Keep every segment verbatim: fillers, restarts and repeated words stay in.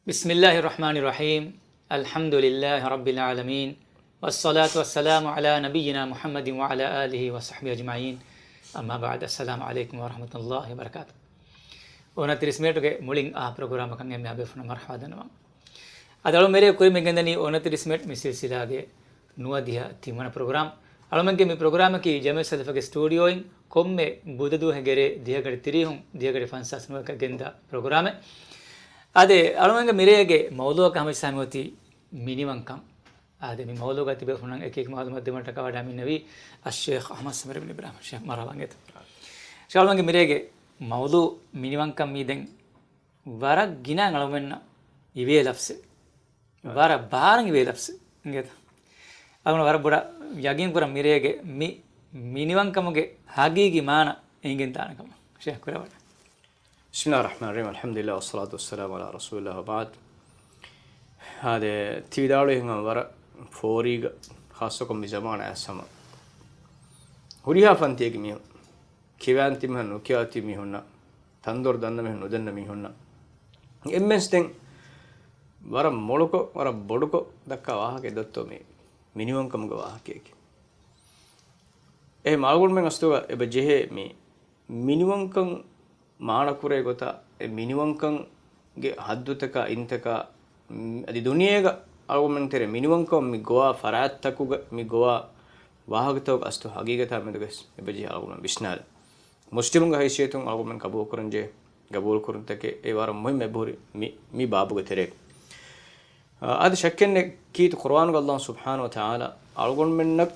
بسم الله الرحمن الرحيم. الحمد لله رب العالمين. والصلاة والسلام على نبينا محمد وعلى آله وصحبه أجمعين. أما بعد. السلام عليكم ورحمة الله وبركاته. އޮނަތިރީސް މިނެޓުގެ މުޅިން އާ ޕްރޮގްރާމަކަށް އެންމެހާ ބޭފުޅުން މަރުޙަބާ ދަންނަވަން. އަދި އަޅުގަނޑު މިރޭ ކުރިމަތިން ގެންދަނީ އޮނަތިރީސް މިނެޓް މި ސިލްސިލާގެ ނުވަދިހަ ތިންވަނަ ޕްރޮގްރާމް. އަޅުގަނޑުގެ މި ޕްރޮގްރާމަކީ ޖަމިއްޔަތު ސަލަފަގެ ސްޓޫޑިއޯއިން ކޮންމެ ބުދަ ދުވަހެއް ގެރޭ ދިހަ ގަޑި ތިރީހުން ދިހަ ގަޑި ފަންސާސް ނުވައަކަށް ގެންދާ ޕްރޮގްރާމެއް. އާދެ، އަޅުގަނޑުގެ މިރޭގެ މައުޟޫޢަކަށް ހަމަޖައްސާ މިއޮތީ މިނިވަންކަން. އާދެ، މި މައުޟޫޢުގަ ތިބޭފުޅުންނަށް އެކި އެކި މައުލޫމާތު ދެވުމަށްޓަކާ ވަޑައިގެންނެވީ އައްޝޭޚް އަޙްމަދު ސަމީރު ބިން އިބްރާހިމް. ޝޭޚް، މަރުޙަބާ އިނގޭތަ. ޝޭޚް، އަޅުގަނޑުގެ މިރޭގެ މައުޟޫޢު މިނިވަންކަން މީ ދެން ވަރަށް ގިނަ އަޅުގަނޑުމެންނަށް އިވޭ ލަފްޒެއް. ވަރަށް ބާރަށް އިވޭ ލަފްޒެއް އިނގޭތަ. އަޅުގަނޑު ވަރަށް ބޮޑަށް ޔަގީން ކުރަން މިރޭގެ މި މިނިވަންކަމުގެ ހަގީގީ މާނަ އެނގިގެން ދާނެ ކަމަށް. ޝޭޚް، ކުރެވަޑަ. بسم الله الرحمن الرحيم. الحمد لله والصلاة والسلام على رسول الله وبعد. އާދެ، ތި ވިދާޅުވި ހިނގާ ވަރަށް ފޯރީގަ، ޚާއްޞަކޮށް މި ޒަމާނާ އައިސް ހަމަ ހުރިހާ ފަންތިއެއްގެ މީހުން، ކިޔަވާން ތި މީހުން، ނުކިޔަވާ ތި މީހުންނަށް، ތަންދޮރު ދަންނަ މީހުން، ނުދަންނަ މީހުންނަށް، އެންމެންސް ދެން ވަރަށް މޮޅުކޮށް، ވަރަށް ބޮޑުކޮށް ދައްކާ ވާހަކައެއް ދޮއްތޯ މީ މިނިވަންކަމުގެ ވާހަކައެކޭ. އެހެން އަޅުގަނޑުމެން އަސްލުގަ އެބަ ޖެހޭ މި މިނިވަންކަން މާނަކުރޭ ގޮތަށް، އެ މިނިވަންކަންގެ ހައްދުތަކާ އިންތަކާ، މް، އަދި ދުނިޔޭގަ އަޅުގަނޑުމެން ތެރޭ މިނިވަންކަމުން މި ގޮވާ ފަރާތްތަކުގަ މި ގޮވާ ވާހަކަތަކުގެ އަސްލު ހަގީގަތާ މެދުގަސް އެބަޖެހޭ އަޅުގަނޑުމެން ވިސްނާލަން. މުސްލިމުންގެ ހައިސިއްޔަތުން އަޅުގަނޑުމެން ގަބޫލުކުރަންޖެހޭ، ގަބޫލުކުރުންތަކެއް އެ ވަރަށް މުހިއްމު އެބަހުރި މި، މި ބާބުގެ ތެރޭ. އާދެ، ޝައްކެއްނެތް ކީރިތި ޤުރުއާނުގަ ﷲ ސުބްޙާނަހޫ ވަތަޢާލާ އަޅުގަނޑުމެންނަށް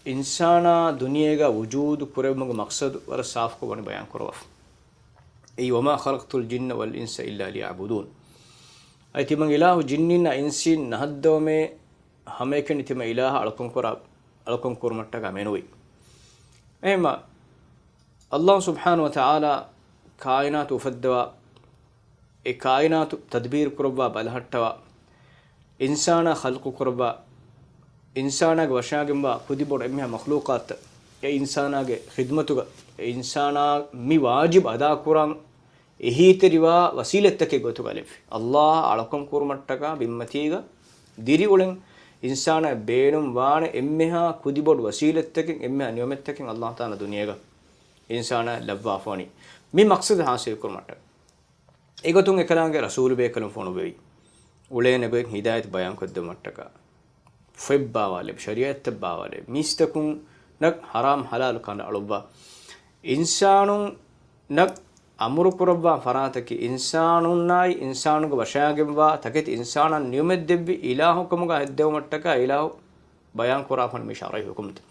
އިންސާނާ ދުނިޔޭގަ ވުޖޫދު ކުރެއްވުމުގެ މަޤްޞަދު ވަރަށް ސާފުކޮށް ވަނީ ބަޔާން ކުރައްވާފަ. އެއީ، وما خلقت الجن والإنس إلا ليعبدون. އަދި ތިމަން އިލާހު ޖިންނީންނާ އިންސީން ނަހައްދަވަމޭ ހަމައެކަނި ތިމަން އިލާހަށް އަޅުކަން ކުރާ، އަޅުކަން ކުރުމަށްޓަކާ މެނުވީ. އެހެންމަ، ﷲ ސުބްޙާނަހޫ ވަތަޢާލާ ކާއިނާތު އުފައްދަވާ، އެ ކާއިނާތު ތަދްބީރު ކުރައްވާ ބަލަހައްޓަވާ، އިންސާނާ ޚަލްޤު ކުރައްވާ، އިންސާނާގެ ވަށާގެންވާ ކުދިބޮޑު އެންމެހާ މަޚްލޫޤާތްތައް އެ އިންސާނާގެ ޚިދްމަތުގަ، އެ އިންސާނާ މި ވާޖިބު އަދާކުރަން އެހީތެރިވާ ވަސީލަތްތަކެއް ގޮތުގަ އަލެއްވި. ﷲ އަޅުކަން ކުރުމަށްޓަކާ ބިންމަތީގަ ދިރިއުޅެން އިންސާނާ ބޭނުން ވާނެ އެންމެހާ ކުދިބޮޑު ވަސީލަތްތަކެއް، އެންމެހާ ނިޢުމަތްތަކެއް ﷲ ތަޢާލާ ދުނިޔޭގަ އިންސާނާ ލައްވާފަވަނީ މި މަޤްޞަދު ޙާޞިލު ކުރުމަށްޓަކާ. އެގޮތުން އެކަލާނގެ ރަސޫލުބޭކަލުން ފޮނުއްވެވި. އުޅޭނެ ގޮތް ހިދާޔަތް ބަޔާންކޮށްދެއްވުމަށްޓަކާ، ފޮތް ބާވާލެއްވި، ޝަރީޢަތްތައް ބާވާލެއްވި. މީސްތަކުންނަށް ޙަރާމް ޙަލާލު ކަނޑައަޅުއްވާ، އިންސާނުންނަށް އަމުރު ކުރައްވާ ފަރާތަކީ، އިންސާނުންނާއި އިންސާނުގެ ވަށާގެންވާ ތަކެތި އިންސާނަށް ނިޢުމަތް ދެއްވި އިލާހު ކަމުގަ ހެއްދެވުމަށްޓަކާ އިލާހު ބަޔާން ކުރާފަން މި ޝަރުޢީ ޙުކުމްތައް.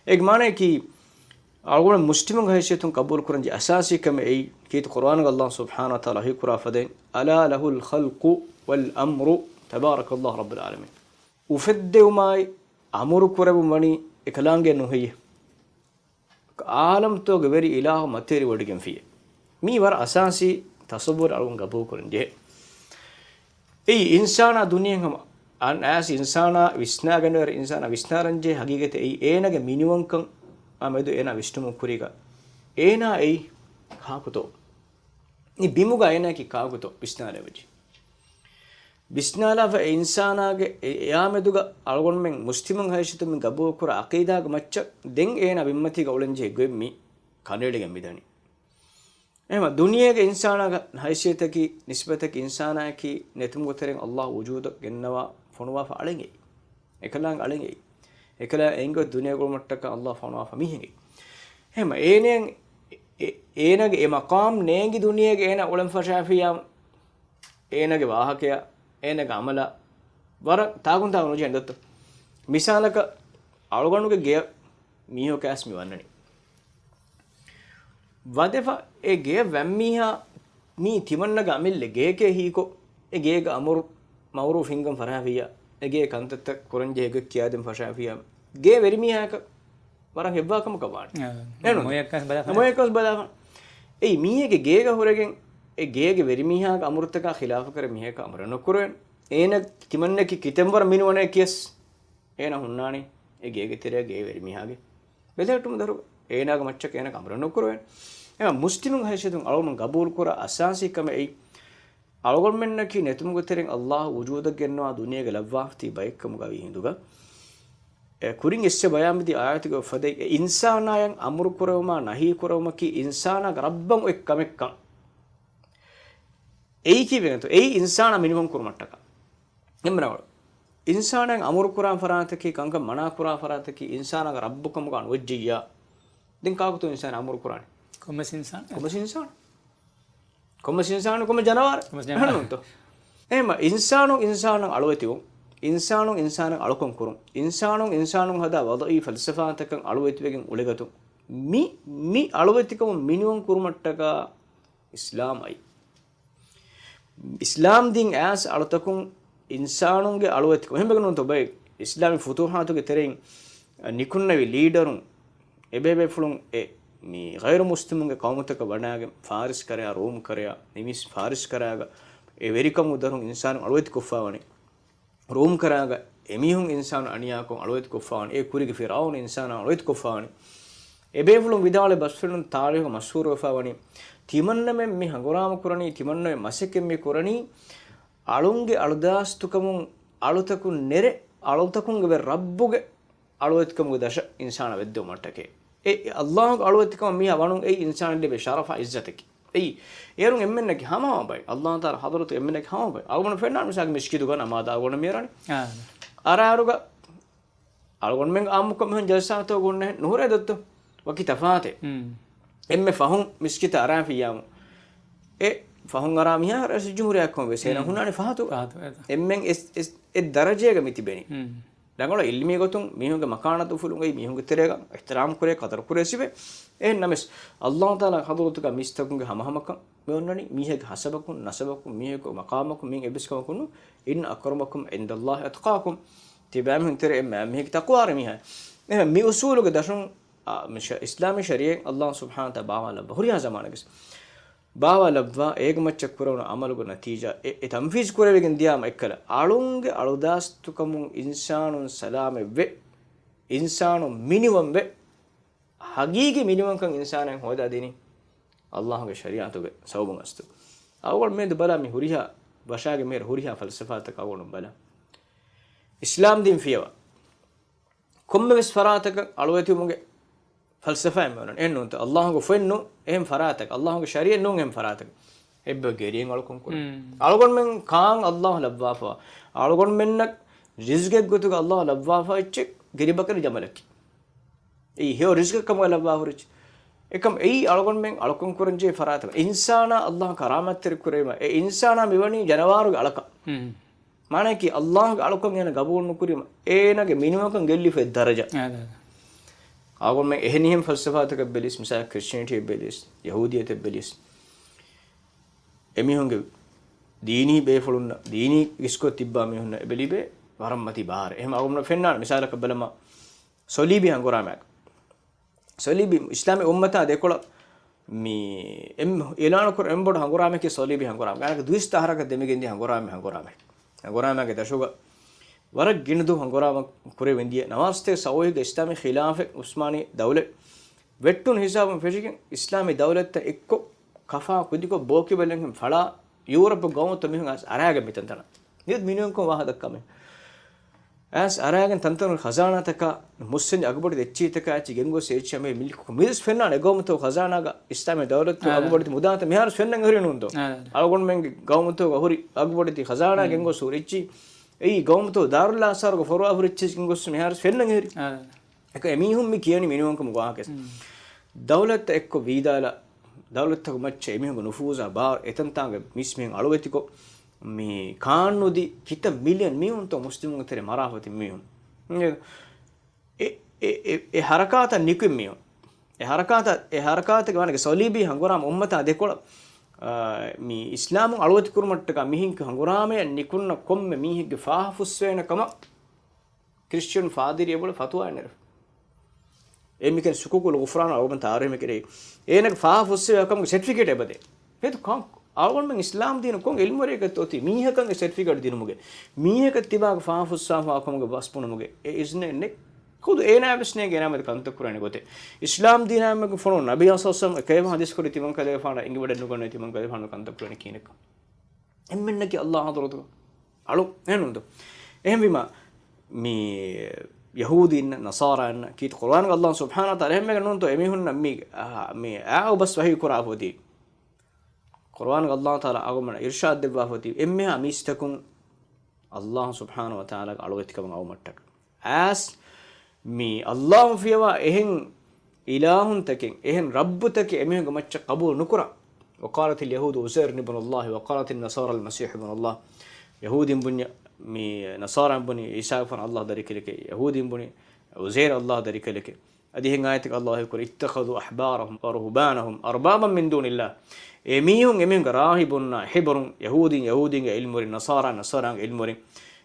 އޭގެ މާނަޔަކީ، އަޅުގަނޑު މުސްލިމުންގެ ހައިސިއްޔަތުން ޤަބޫލު ކުރަންޖެހޭ އަސާސީ ކަމެއް އެއީ، ކީރިތި ޤުރުއާނުގަ ﷲ ސުބްޙާނަހޫ ވަތަޢާލާ ވަޙީ ކުރާ ފަދައިން، ألا له الخلق والأمر تبارك الله رب العالمين. އުފެއްދެވުމާއި އަމުރު ކުރެވުން ވަނީ އެކަލާނގެ ނުހެއްޔޭ؟ ޢާލަމްތަކުގެ ވެރި އިލާހު މަތިވެރިވޮޑިގެންފިއޭ. މީ ވަރަށް އަސާސީ ތަޞައްވުރެއް އަޅުގަނޑު ގަބޫލުކުރަން ޖެހޭ. އެއީ އިންސާނާ ދުނިޔެއިން ހަމަ އަން އައިސް އިންސާނާ ވިސްނާގަނޑުވެރި އިންސާނާ ވިސްނާރަންޖެހޭ ހަގީގަތެއް އެއީ އޭނާގެ މިނިވަންކަން އާ މެދު އޭނާ ވިސްނުމުން ކުރީގަ އޭނާ އެއީ ކާކުތޯ؟ މި ބިމުގަ އޭނާއަކީ ކާކުތޯ؟ ވިސްނާލެވިޖެ. ވިސްނާލާފަ އެ އިންސާނާގެ އެ، އެއާ މެދުގަ އަޅުގަނޑުމެން މުސްލިމުން ހައިސިއްޔަތުން މި ގަބޫލުކުރާ ޢަޤީދާގެ މައްޗަށް ދެން އޭނާ ބިންމަތީގަ އުޅެންޖެހޭ ގޮތް މި ކަނޑައެޅިގެން މިދަނީ. އެހެންމަ ދުނިޔޭގެ އިންސާނާގެ ހައިސިއްޔަތަކީ ނިސްބަތަކީ އިންސާނާއަކީ ނެތުމުގެ ތެރެއިން ﷲ ވުޖޫދަށް ގެންނަވާ ފޮނުވާފަ އަޅެން އެއީ. އެކަލާނގެ އަޅެން އެއީ. އެކަލާނގެ އެނގި ގޮތް ދުނިޔޭގަ އުޅުމަށްޓަކާ ﷲ ފޮނުވާފަ މީހެއް އެއީ. އެހެންމަ އޭނައަށް އެ، އެ، އޭނާގެ އެ މަޤާމް ނޭނގި ދުނިޔޭގަ އޭނާ އުޅެން ފަށާފިއްޔާ، އޭނާގެ ވާހަކަޔާ، އޭނާގެ ޢަމަލާ ވަރަށް ތާގުން ތާގުން ނުޖެހޭނެ ދޯ. މިސާލަކަށް އަޅުގަނޑުގެ ގެޔަށް މީހަކު އައިސް މި ވަންނަނީ. ވަދެފަ އެ ގެޔަށް ވަންމީހާ މީ ތިމަންނަގެ އަމިއްލަ ގެޔެކޭ ހީކޮށް، އެ ގޭގެ އަމުރު މައުރޫފް ހިންގަން ފަށާފިއްޔާ، އެ ގޭ ކަންތައްތައް ކުރަންޖެހޭ ގޮތް ކިޔާދޭން ފަށާފިއްޔާ، ގޭ ވެރިމީހާއަކަށް ވަރަށް ހެއްވާ ކަމަކަށް ވާނެ. އާ، އެނުން. މޮޔަކަސް ބަލާފަ. މޮޔަކަސް ބަލާފަ. އެއީ މީހެއްގެ ގޭގަ ހުރެގެން، އެ ގޭގެ ވެރިމީހާގެ އަމުރުތަކާ ޚިލާފުކުރެ މީހަކަށް އަމުރެއް ނުކުރެވޭނެ. އޭނަ ތިމަންނަކީ ކިތަންވަރަށް މިނުވަނޭ ކިޔަސް އޭނަ ހުންނާނީ އެ ގޭގެ ތެރެއަށް ގޭ ވެރިމީހާގެ ބެލެހެއްޓުމުގެ ދަށުގަ. އޭނާގެ މައްޗަށް އޭނަ އަމުރެއް ނުކުރެވޭނެ. އެހެން މުސްލިމުންގެ ހައިސިއްޔަތުން އަޅުގަނޑު ގަބޫލުކުރާ އަސާސީ ކަމެއް އެއީ، އަޅުގަނޑުމެންނަކީ ނެތުމުގެ ތެރެއިން އައްލާހު ވުޖޫދަށް ގެންނަވާ ދުނިޔޭގަ ލައްވާފަ ތިބި ބައެއްކަމުގަ ވީ ހިނދުގަ، އެ ކުރިން އެއްސެ ބަޔާންވެދި އާޔަތުގެ އުފަދައި، އެ އިންސާނާޔަށް އަމުރު ކުރެވުމާ ނަހީ ކުރެވުމަކީ އިންސާނާގެ ރައްބަށް އޮތް ކަމެއްކަން. އެއީ ކީއްވެގެންތޯ؟ އެއީ އިންސާނާ މިނިވަން ކުރުމަށްޓަކާ. އެންމެ ރަނގަޅު. އިންސާނާއަށް އަމުރު ކުރާ ފަރާތަކީ، ކަންކަން މަނާ ކުރާ ފަރާތަކީ، އިންސާނާގެ ރައްބު ކަމުގަ ނުވެއްޖެއްޔާ، ދެން ކާކުތޯ އިންސާނާ އަމުރު ކުރާނީ؟ ކޮންމެސް އިންސާނާ. ކޮންމެސް އިންސާނާ. ކޮންމެސް އިންސާނާ، ކޮންމެ ޖަނަވާރެއް. ކޮންމެސް ޖަނަވާރެއް. އެހެން ނޫންތޯ؟ އެހެން އިންސާނުން އިންސާނުން އަޅުވެތިވުން، އިންސާނުން އިންސާނުން އަޅުކަން ކުރުން، އިންސާނުން އިންސާނުން ހަދާ ވަޟަޢީ ފަލްސަފާތަކަށް އަޅުވެތިވެގެން އުޅެގަތުން، މި، މި އަޅުވެތިކަމުން މިނިވަން ކުރުމަށްޓަކާ އިސްލާމް އައީ. އިސްލާމް ދީން އައިސް އަޅުތަކުން އިންސާނުންގެ އަޅުވެތިކަން. އެހެންވެގެން ނޫންތޯ ބައެއް އިސްލާމީ ފުތޫޙާތުގެ ތެރެއިން ނިކުންނެވި ލީޑަރުން، އެބޭބޭފުޅުން އެ މި ޣައިރު މުސްލިމުންގެ ޤައުމުތަކަށް ވަޑާގެން ފާރިސް ކަރަޔާ، ރޯމް ކަރަޔާ، ނިމިސް ފާރިސް ކަރަޔާގަ އެ ވެރިކަމުގެ ދަށުން އިންސާނުން އަޅުވެތިކޮށްފާވަނީ. ރޫމް ކަރާގަ އެމީހުން އިންސާނު އަނިޔާކޮށް އަޅުވެތިކޮށްފާވަނީ، އެ ކުރީގެ ފިރްޢައުނު އިންސާނާ އަޅުވެތިކޮށްފާވަނީ. އެބޭފުޅުން ވިދާޅުވި ބަސްފުޅުން ތާރީޚު މަޝްހޫރުވެފާވަނީ، ތިމަންނަމެން މި ހަނގުރާމަ ކުރަނީ، ތިމަންނަމެން މަސައްކަތް މި ކުރަނީ، އަޅުންގެ އަޅުދާސްތުކަމުން އަޅުތަކުން ނެރެ، އަޅުތަކުންގެ ވެ ރައްބުގެ އަޅުވެތިކަމުގެ ދަށަށް އިންސާނާ ވެއްދެވުމަށްޓަކައި. އެ، އެ އައްލާހުގެ އަޅުވެތިކަމަށް މީހާ ވަނުން އެއީ އިންސާނަށް ލިބޭ ޝަރަފާ އިއްޒަތަކީ. އެއީ، އޭރުން އެންމެންނަކީ ހަމަހަމަ ބައެއް. އައްލާހު ތަޢާލާ ޙަޟްރަތު އެންމެންނަކީ ހަމަ ބައެއް. އަޅުގަނޑު ފެންނާނެ މިސާލަކަށް މިސްކިތުގަ ނަމާދާ އަޅުގަނޑު މިއަރާނެ. އާ. އަރާރުގަ އަޅުގަނޑުމެން އާއްމުކޮށް މިހެން ޖަލްސާތައް ގުންނެ ނުހުރޭ ދޮއްތޯ؟ ވަކި ތަފާތެއް. ހުން. އެންމެ ފަހުން މިސްކިތަށް އަރާފިއްޔާމު. އެ ފަހުން އަރާ މިހާރު ރައީސުލްޖުމްހޫރިއްޔާ ކޮން ވެސް ހޭނަ ހުން. ހުންނާނެ ފަހަތު. ފަހަތު، އެތަ. އެންމެން އެ، އެ، އެ ދަރަޖޭގަ މި ތިބެނީ. ހުން. ރަނގަޅު އިލްމީ ގޮތުން މީހުންގެ މަކާނާތު އުފުލުން އެއީ މީހުންގެ ތެރޭގަ އިޙްތިރާމް ކުރޭ، ޤަދަރު ކުރޭ ސިފައެއް. އެހެން ނަމަވެސް، އައްލާހު ތަޢާލާ ޙަޟްރަތުގަ މީސްތަކުންގެ ހަމަހަމަކަން މި އޮންނަނީ މީހެއްގެ ހަސަބަކުން، ނަސަބަކުން، މީހެއްގެ މަޤާމަކުން، މީން އެއްވެސް ކަމަކުން ނޫން. إن أكرمكم عند الله أتقاكم. ތިބާމީހުން ތެރޭ އެންމެ މީހެއްގެ ތަޤްވާވެރި މީހާ. އެހެން މި އުޞޫލުގެ ދަށުން، އާ، މި ޝަ-، އިސްލާމީ ޝަރީޢަތް އައްލާހު ސުބްޙާނަހު ވަތަޢާލާ ބާވާލައްވާ ހުރިހާ ޒަމާނެއްގެ ވެސް ބާވާލައްވާ، އޭގެ މައްޗަށް ކުރެވުނު ޢަމަލުގެ ނަތީޖާ އެ، އެ ތަންފީޒު ކުރެވިގެން ދިޔާމަ އެއްކަލަ، އަޅުންގެ އަޅުދާސްތުކަމުން އިންސާނުން ސަލާމަތްވެ، އިންސާނުން މިނިވަންވެ، ޙަޤީޤީ މިނިވަންކަން އިންސާނާއަށް ހޯދާދިނީ އައްލާހުގެ ޝަރީޢަތުގެ ސަބަބުން އަސްތު. އަޅުގަނޑު މިއަދު ބަލާ މި ހުރިހާ ވަށާގެ މިހިރަ ހުރިހާ ފަލްސަފާތަކަށް އަޅުގަނޑު ބަލާ. އިސްލާމް ދީން ފިޔަވާ. ކޮންމެވެސް ފަރާތަކަށް އަޅުވެތިވުމުގެ ފަލްސަފާއެއް މިއޮންނަނީ. އެއްނޫންތަ؟ އައްލާހުގެ ފޮތް ނޫން އެހެން ފަރާތަކަށް، އައްލާހުގެ ޝަރީޢަތް ނޫން އެހެން ފަރާތަކަށް. އެއްބަ ގެރިއެއް އަޅުކަން ކުރޭ. މް. އަޅުގަނޑުމެން ކާން އައްލާހު ލައްވާފަ؟ އަޅުގަނޑުމެންނަށް ރިޒްގެއް ގޮތުގަ އައްލާހު ލައްވާފަ އެއްޗެއް ގިރިބަކަރި ޖަމަލަކީ. އެއީ ހެޔޮ ރިޒްގެއް ކަމުގަ ލައްވާ ހުރި އެއްޗެއް. އެކަމް އެއީ އަޅުގަނޑުމެން އަޅުކަން ކުރަންޖެހޭ ފަރާތަކަށް. އިންސާނާ އައްލާހު ކަރާމަތްތެރި ކުރެވީމަ، އެ އިންސާނާ މިވަނީ ޖަނަވާރުގެ އަޅަކަށް. މް. މާނައަކީ، އައްލާހުގެ އަޅުކަން އޭނަ ގަބޫލު ނުކުރީމަ، އޭނަގެ މިނިވަންކަން ގެއްލިފައި ދަރަޖަ. އާދެ، އާދެ. އަޅުގަނޑުމެން އެހެނިހެން ފަލްސަފާތަކަށް ބެލިސް، މިސާލަކަށް ކްރިސްޓިއަނިޓީއަށް ބެލިސް، ޔަހޫދިއްޔަތަށް ބެލިސް، އެމީހުންގެ ދީނީ ބޭފުޅުންނަށް، ދީނީ އިސްކޮށް ތިއްބާ މީހުންނަށް އެބަ ލިބޭ ވަރަށް މަތީ ބާރެއް. އެހެން އަޅުގަނޑު ފެންނާނެ މިސާލަކަށް ބަލަމާ، ޞަލީބީ ހަނގުރާމައެއް. ޞަލީބީ އިސްލާމީ އުއްމަތާ ދެކޮޅަށް މި އެންމެ އިޢުލާނު ކުރާ އެންމެ ބޮޑު ހަނގުރާމައަކީ ޞަލީބީ ހަނގުރާމަ. ގާނަކަ ދުއިސައްތަ އަހަރަކަށް ދެމިގެންދިޔަ ހަނގުރާމަ، ހަނގުރާމަ. ހަނގުރާމަގެ ދަށުގަ ވަރަށް ގިނަ ދުވަހު ހަނގުރާމަ ކުރެވިން ދިޔަ. ނަވާރަ ސަތޭކަ ސައުދީގެ އިސްލާމީ ޚިލާފަތް ޢުސްމާނީ ދައުލަތް ވެއްޓުނު ހިސާބުން ފެށިގެން އިސްލާމީ ދައުލަތްތައް އެއްކޮށް ކަފާ ކުދިކޮށް ބޯކިބަލެން ފަޅާ ޔޫރަޕު ގައުމުތައް މީހުން އައިސް އަރާގެން މިތަންތަނަށް. މިއަދު މިނިވަންކަން ވާހަކަ ދައްކާމެ. އައިސް އަރާގެން ތަންތަނުގެ ޚަޒާނާތަކާ، މުއްސަނދި އަގުބޮޑެތި އެއްޗިހިތަކާ އެއްޗި ގެންގޮސް އެއްޗި ހަމަ މިލްކު މިވެސް ފެންނާނެ އެގައުމުތަކު ޚަޒާނާގަ އިސްލާމީ ދައުލަތު އާ. އަގުބޮޑެތި މުދާތައް މިހާރު ފެންނަން އެހުރި ނޫންތޯ؟ އާ. އަޅުގަނޑުމެންގެ ގައުމުތަކުގަ ހުރި އަގުބޮޑެތި ޚަޒާނާ މް. ގެންގޮސް ހުރި އެއްޗި. އެއީ ގައުމުތަކު ދާރުލް އާސާރުގަ ފޮރުވާ ހުރި އެއްޗި ގެންގޮސް މިހާރު ފެންނަން އެހުރި. އާ. އެކަ އެމީހުން މި ކިޔަނީ މިނިވަންކަމުގެ ވާހަކަ. މް. ދައުލަތްތައް އެއްކޮށް ވީދާލާ، ދައުލަތްތަކު މައްޗަށް އެމީހުންގެ ނުފޫޒާ ބާރު އެތަންތާނގެ މީސްމީހުން އަޅުވެތިކޮށް، މި ކާންނުދީ ކިތައް މިލިއަން މީހުންތޯ މުސްލިމުންގެ ތެރޭ މަރާފަ އޮތީ މީހުން. އެ، އެ، އެ، އެ ހަރަކާތަށް ނިކުތް މީހުން. އެ ހަރަކާތަށް، އެ ހަރަކާތެއްގެ ވާނެ ޞަލީބީ ހަނގުރާމަ އުއްމަތާ ދެކޮޅަށް، އާ، މި އިސްލާމު އަޅުވެތި ކުރުމަށްޓަކާ މިހެން ހަނގުރާމަޔަށް ނިކުންނަ ކޮންމެ މީހެއްގެ ފާހަ ފުއްސޭނެ ކަމަށް ކްރިސްޗިއަން ފާދިރި އެބޮޑު ފަތުވާ ނެރެފަ. އެ މިކަން ސުކުކުލު ޣުފްރާން އަޅުގަނޑު ތާރީހު ކެރޭ. އޭނަގެ ފާހަ ފުއްސެވޭ ކަމުގެ ސެޓްފިކެޓް އެބަދޭ. ހެދު ކަން އަޅުގަނޑުމެން އިސްލާމް ދީނު ކޮން އިލްމުވެރިއެއްގެ އޮތީ މީހަކަށް އެ ސެޓްފިކެޓް ދިނުމުގެ، މީހަކަށް ތިބާގެ ފާހަ ފުއްސާފާ ކަމުގެ ބަސް ބުނުމުގެ އެ އިޒްނެއް ނެތް. ޚުދު އޭނާ ވެސް ނޭނގެ އޭނާ މެދު ކަންތައް ކުރާނެ ގޮތެއް. އިސްލާމް ދީނާ މެދު ފޮނު ނަބީ ޞައްލަﷲު ޢަލައިހި ވަސައްލަމަ އެކައިވަ ޙަދީސް ކުރި ތިމަން ކަލޭފާނަށް އިނގިވަޑެއް ނުގަންނަ ތިމަން ކަލޭފާނު ކަންތައް ކުރާނެ ކީނެއްކަން. އެންމެންނަކީ ﷲ ޙަޟްރަތުގަ އަޅު އެހެންނޫންތޯ؟ އެހެންވީމަ، މި ޔަހޫދީންނަށް، ނަޞާރާއިންނަށް ކީރިތި ޤުރުއާނުގަ ﷲ ސުބްޙާނަހޫ ވަތަޢާލާ އެހެންވެގެން ނޫންތޯ؟ އެމީހުންނަށް މި، އާ، މި އާއު ބަސް ވަޙީ ކުރާފަ އޮތީ. ޤުރުއާނުގަ ﷲ ތަޢާލާ އަޅުގަނޑުމެންނަށް އިރުޝާދު ދެއްވާފަ އޮތީ އެންމެހާ މީސްތަކުން ﷲ ސުބްޙާނަހޫ ވަތަޢާލާގެ އަޅުވެތިކަމަށް އައުމަށްޓަކައި. އައިސް މި ﷲ ފިޔަވާ އެހެން އިލާހުންތަކެއް، އެހެން ރައްބުތަކެއް އެމީހުންގެ މައްޗަށް ޤަބޫލު ނުކުރާ. وقالت اليهود عزير ابن الله وقالت النصارى المسيح ابن الله. ޔަހޫދީން ބުންޏަ، މި ނަޞާރާން ބުނި ޢީސާގެފާނު ﷲ ދަރިކަލެކޭ. ޔަހޫދީން ބުނި ޢުޒައިރު ﷲ ދަރިކަލެކޭ. އަދި އެހެން އާޔަތެއް ﷲ ކުރި، اتخذوا أحبارهم ورهبانهم أربابا من دون الله. އެމީހުން، އެމީހުންގެ ރާހިބުންނާ ހިބުރުން، ޔަހޫދީން، ޔަހޫދީންގެ ޢިލްމުވެރިން، ނަޞާރާ، ނަޞާރާންގެ ޢިލްމުވެރިން،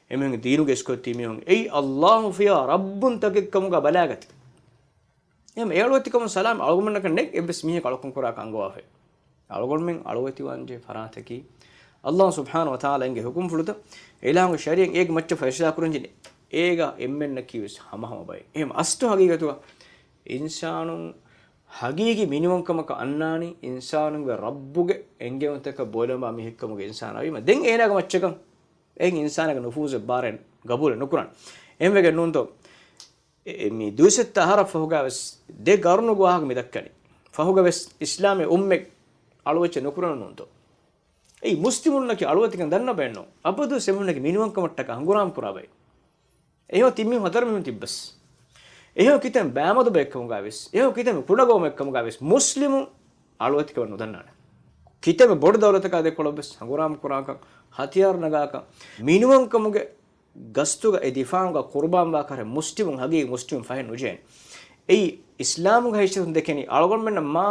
އެމީހުންގެ ދީނުގެ އިސްކޮށް ތިބި މީހުން އެއީ ﷲ ފިޔާ ރައްބުންތަކެއްކަމުގަ ބަލާގަތީ. އެހެން އެ އަޅުވެތިކަމުން ސަލާމް އަޅުގަނޑަކަށް ނެތް އެއްވެސް މީހަކު އަޅުކަން ކުރާކަށް އަންގަވާފައި. އަޅުގަނޑުމެން އަޅުވެތިވާންޖެހޭ ފަރާތަކީ ﷲ ސުބްޙާނަހޫ ވަތަޢާލާ އެންގެ ޙުކުމްފުޅުތައް، އެ އިލާހުގެ ޝަރީޢަތް އޭގެ މައްޗަށް ފައިސަލާ ކުރަންޖެހޭ، އޭގަ އެންމެންނަކީ ވެސް ހަމަހަމަ ބައެއް. އެހެން އަސްލު ހަގީގަތުގަ އިންސާނުން ހަގީގީ މިނިވަންކަމަކަށް އަންނާނީ އިންސާނުންގެ ރައްބުގެ އެންގެވުންތަކަށް ބޯލަނބާ މީހެއްކަމުގެ އިންސާނާ ވީމަ، ދެން އޭނާގެ މައްޗަކަށް އެހެން އިންސާނާގެ ނުފޫޒެއް ބާރެއް ގަބޫލެއް ނުކުރާނެ. އެހެންވެގެން ނޫންތޯ؟ އެ، އެ، މި ދުއިސައްތަ އަހަރަށް ފަހުގަ ވެސް ދެ ގަރުނުގެ ވާހަކަ މި ދައްކަނީ. ފަހުގަ ވެސް އިސްލާމީ އުއްމަތް އަޅުވެއްޗެއް ނުކުރަން ނޫންތޯ؟ އެއީ މުސްލިމުންނަކީ އަޅުވެތިކަން ދަންނަ ބައެއްނޫން. އަބަދުވެސް އެމީހުންނަކީ މިނިވަންކަމަށްޓަކާ ހަނގުރާމަ ކުރާ ބައެއް. އެހެން ތިން މީހުން ހަތަރު މީހުން ތިއްބަސް. އެހެން ކިތަން ބައިމަދު ބައެއްކަމުގަ ވެސް، އެހެން ކިތަން ކުޑަ ގައުމެއްކަމުގަ ވެސް މުސްލިމު އަޅުވެތިކަމެއް ނުދަންނާނެ. ކިތަންމެ ބޮޑު ދައުލަތަކާ ދެކޮޅަށް ވެސް ހަނގުރާމަ ކުރާކަން، ހަތިޔާރު ނަގާކަން، މިނިވަންކަމުގެ ގަސްތުގަ އެ ދިފާޢުގަ ޤުރުބާންވާކަށް މުސްލިމުން، ހަގީގީ މުސްލިމުން ފަހެއް ނުޖެހޭނެ. އެއީ އިސްލާމުގެ ހައިސިއްޔަތުން ދެކެނީ އަޅުގަނޑުމެންނަށް މާ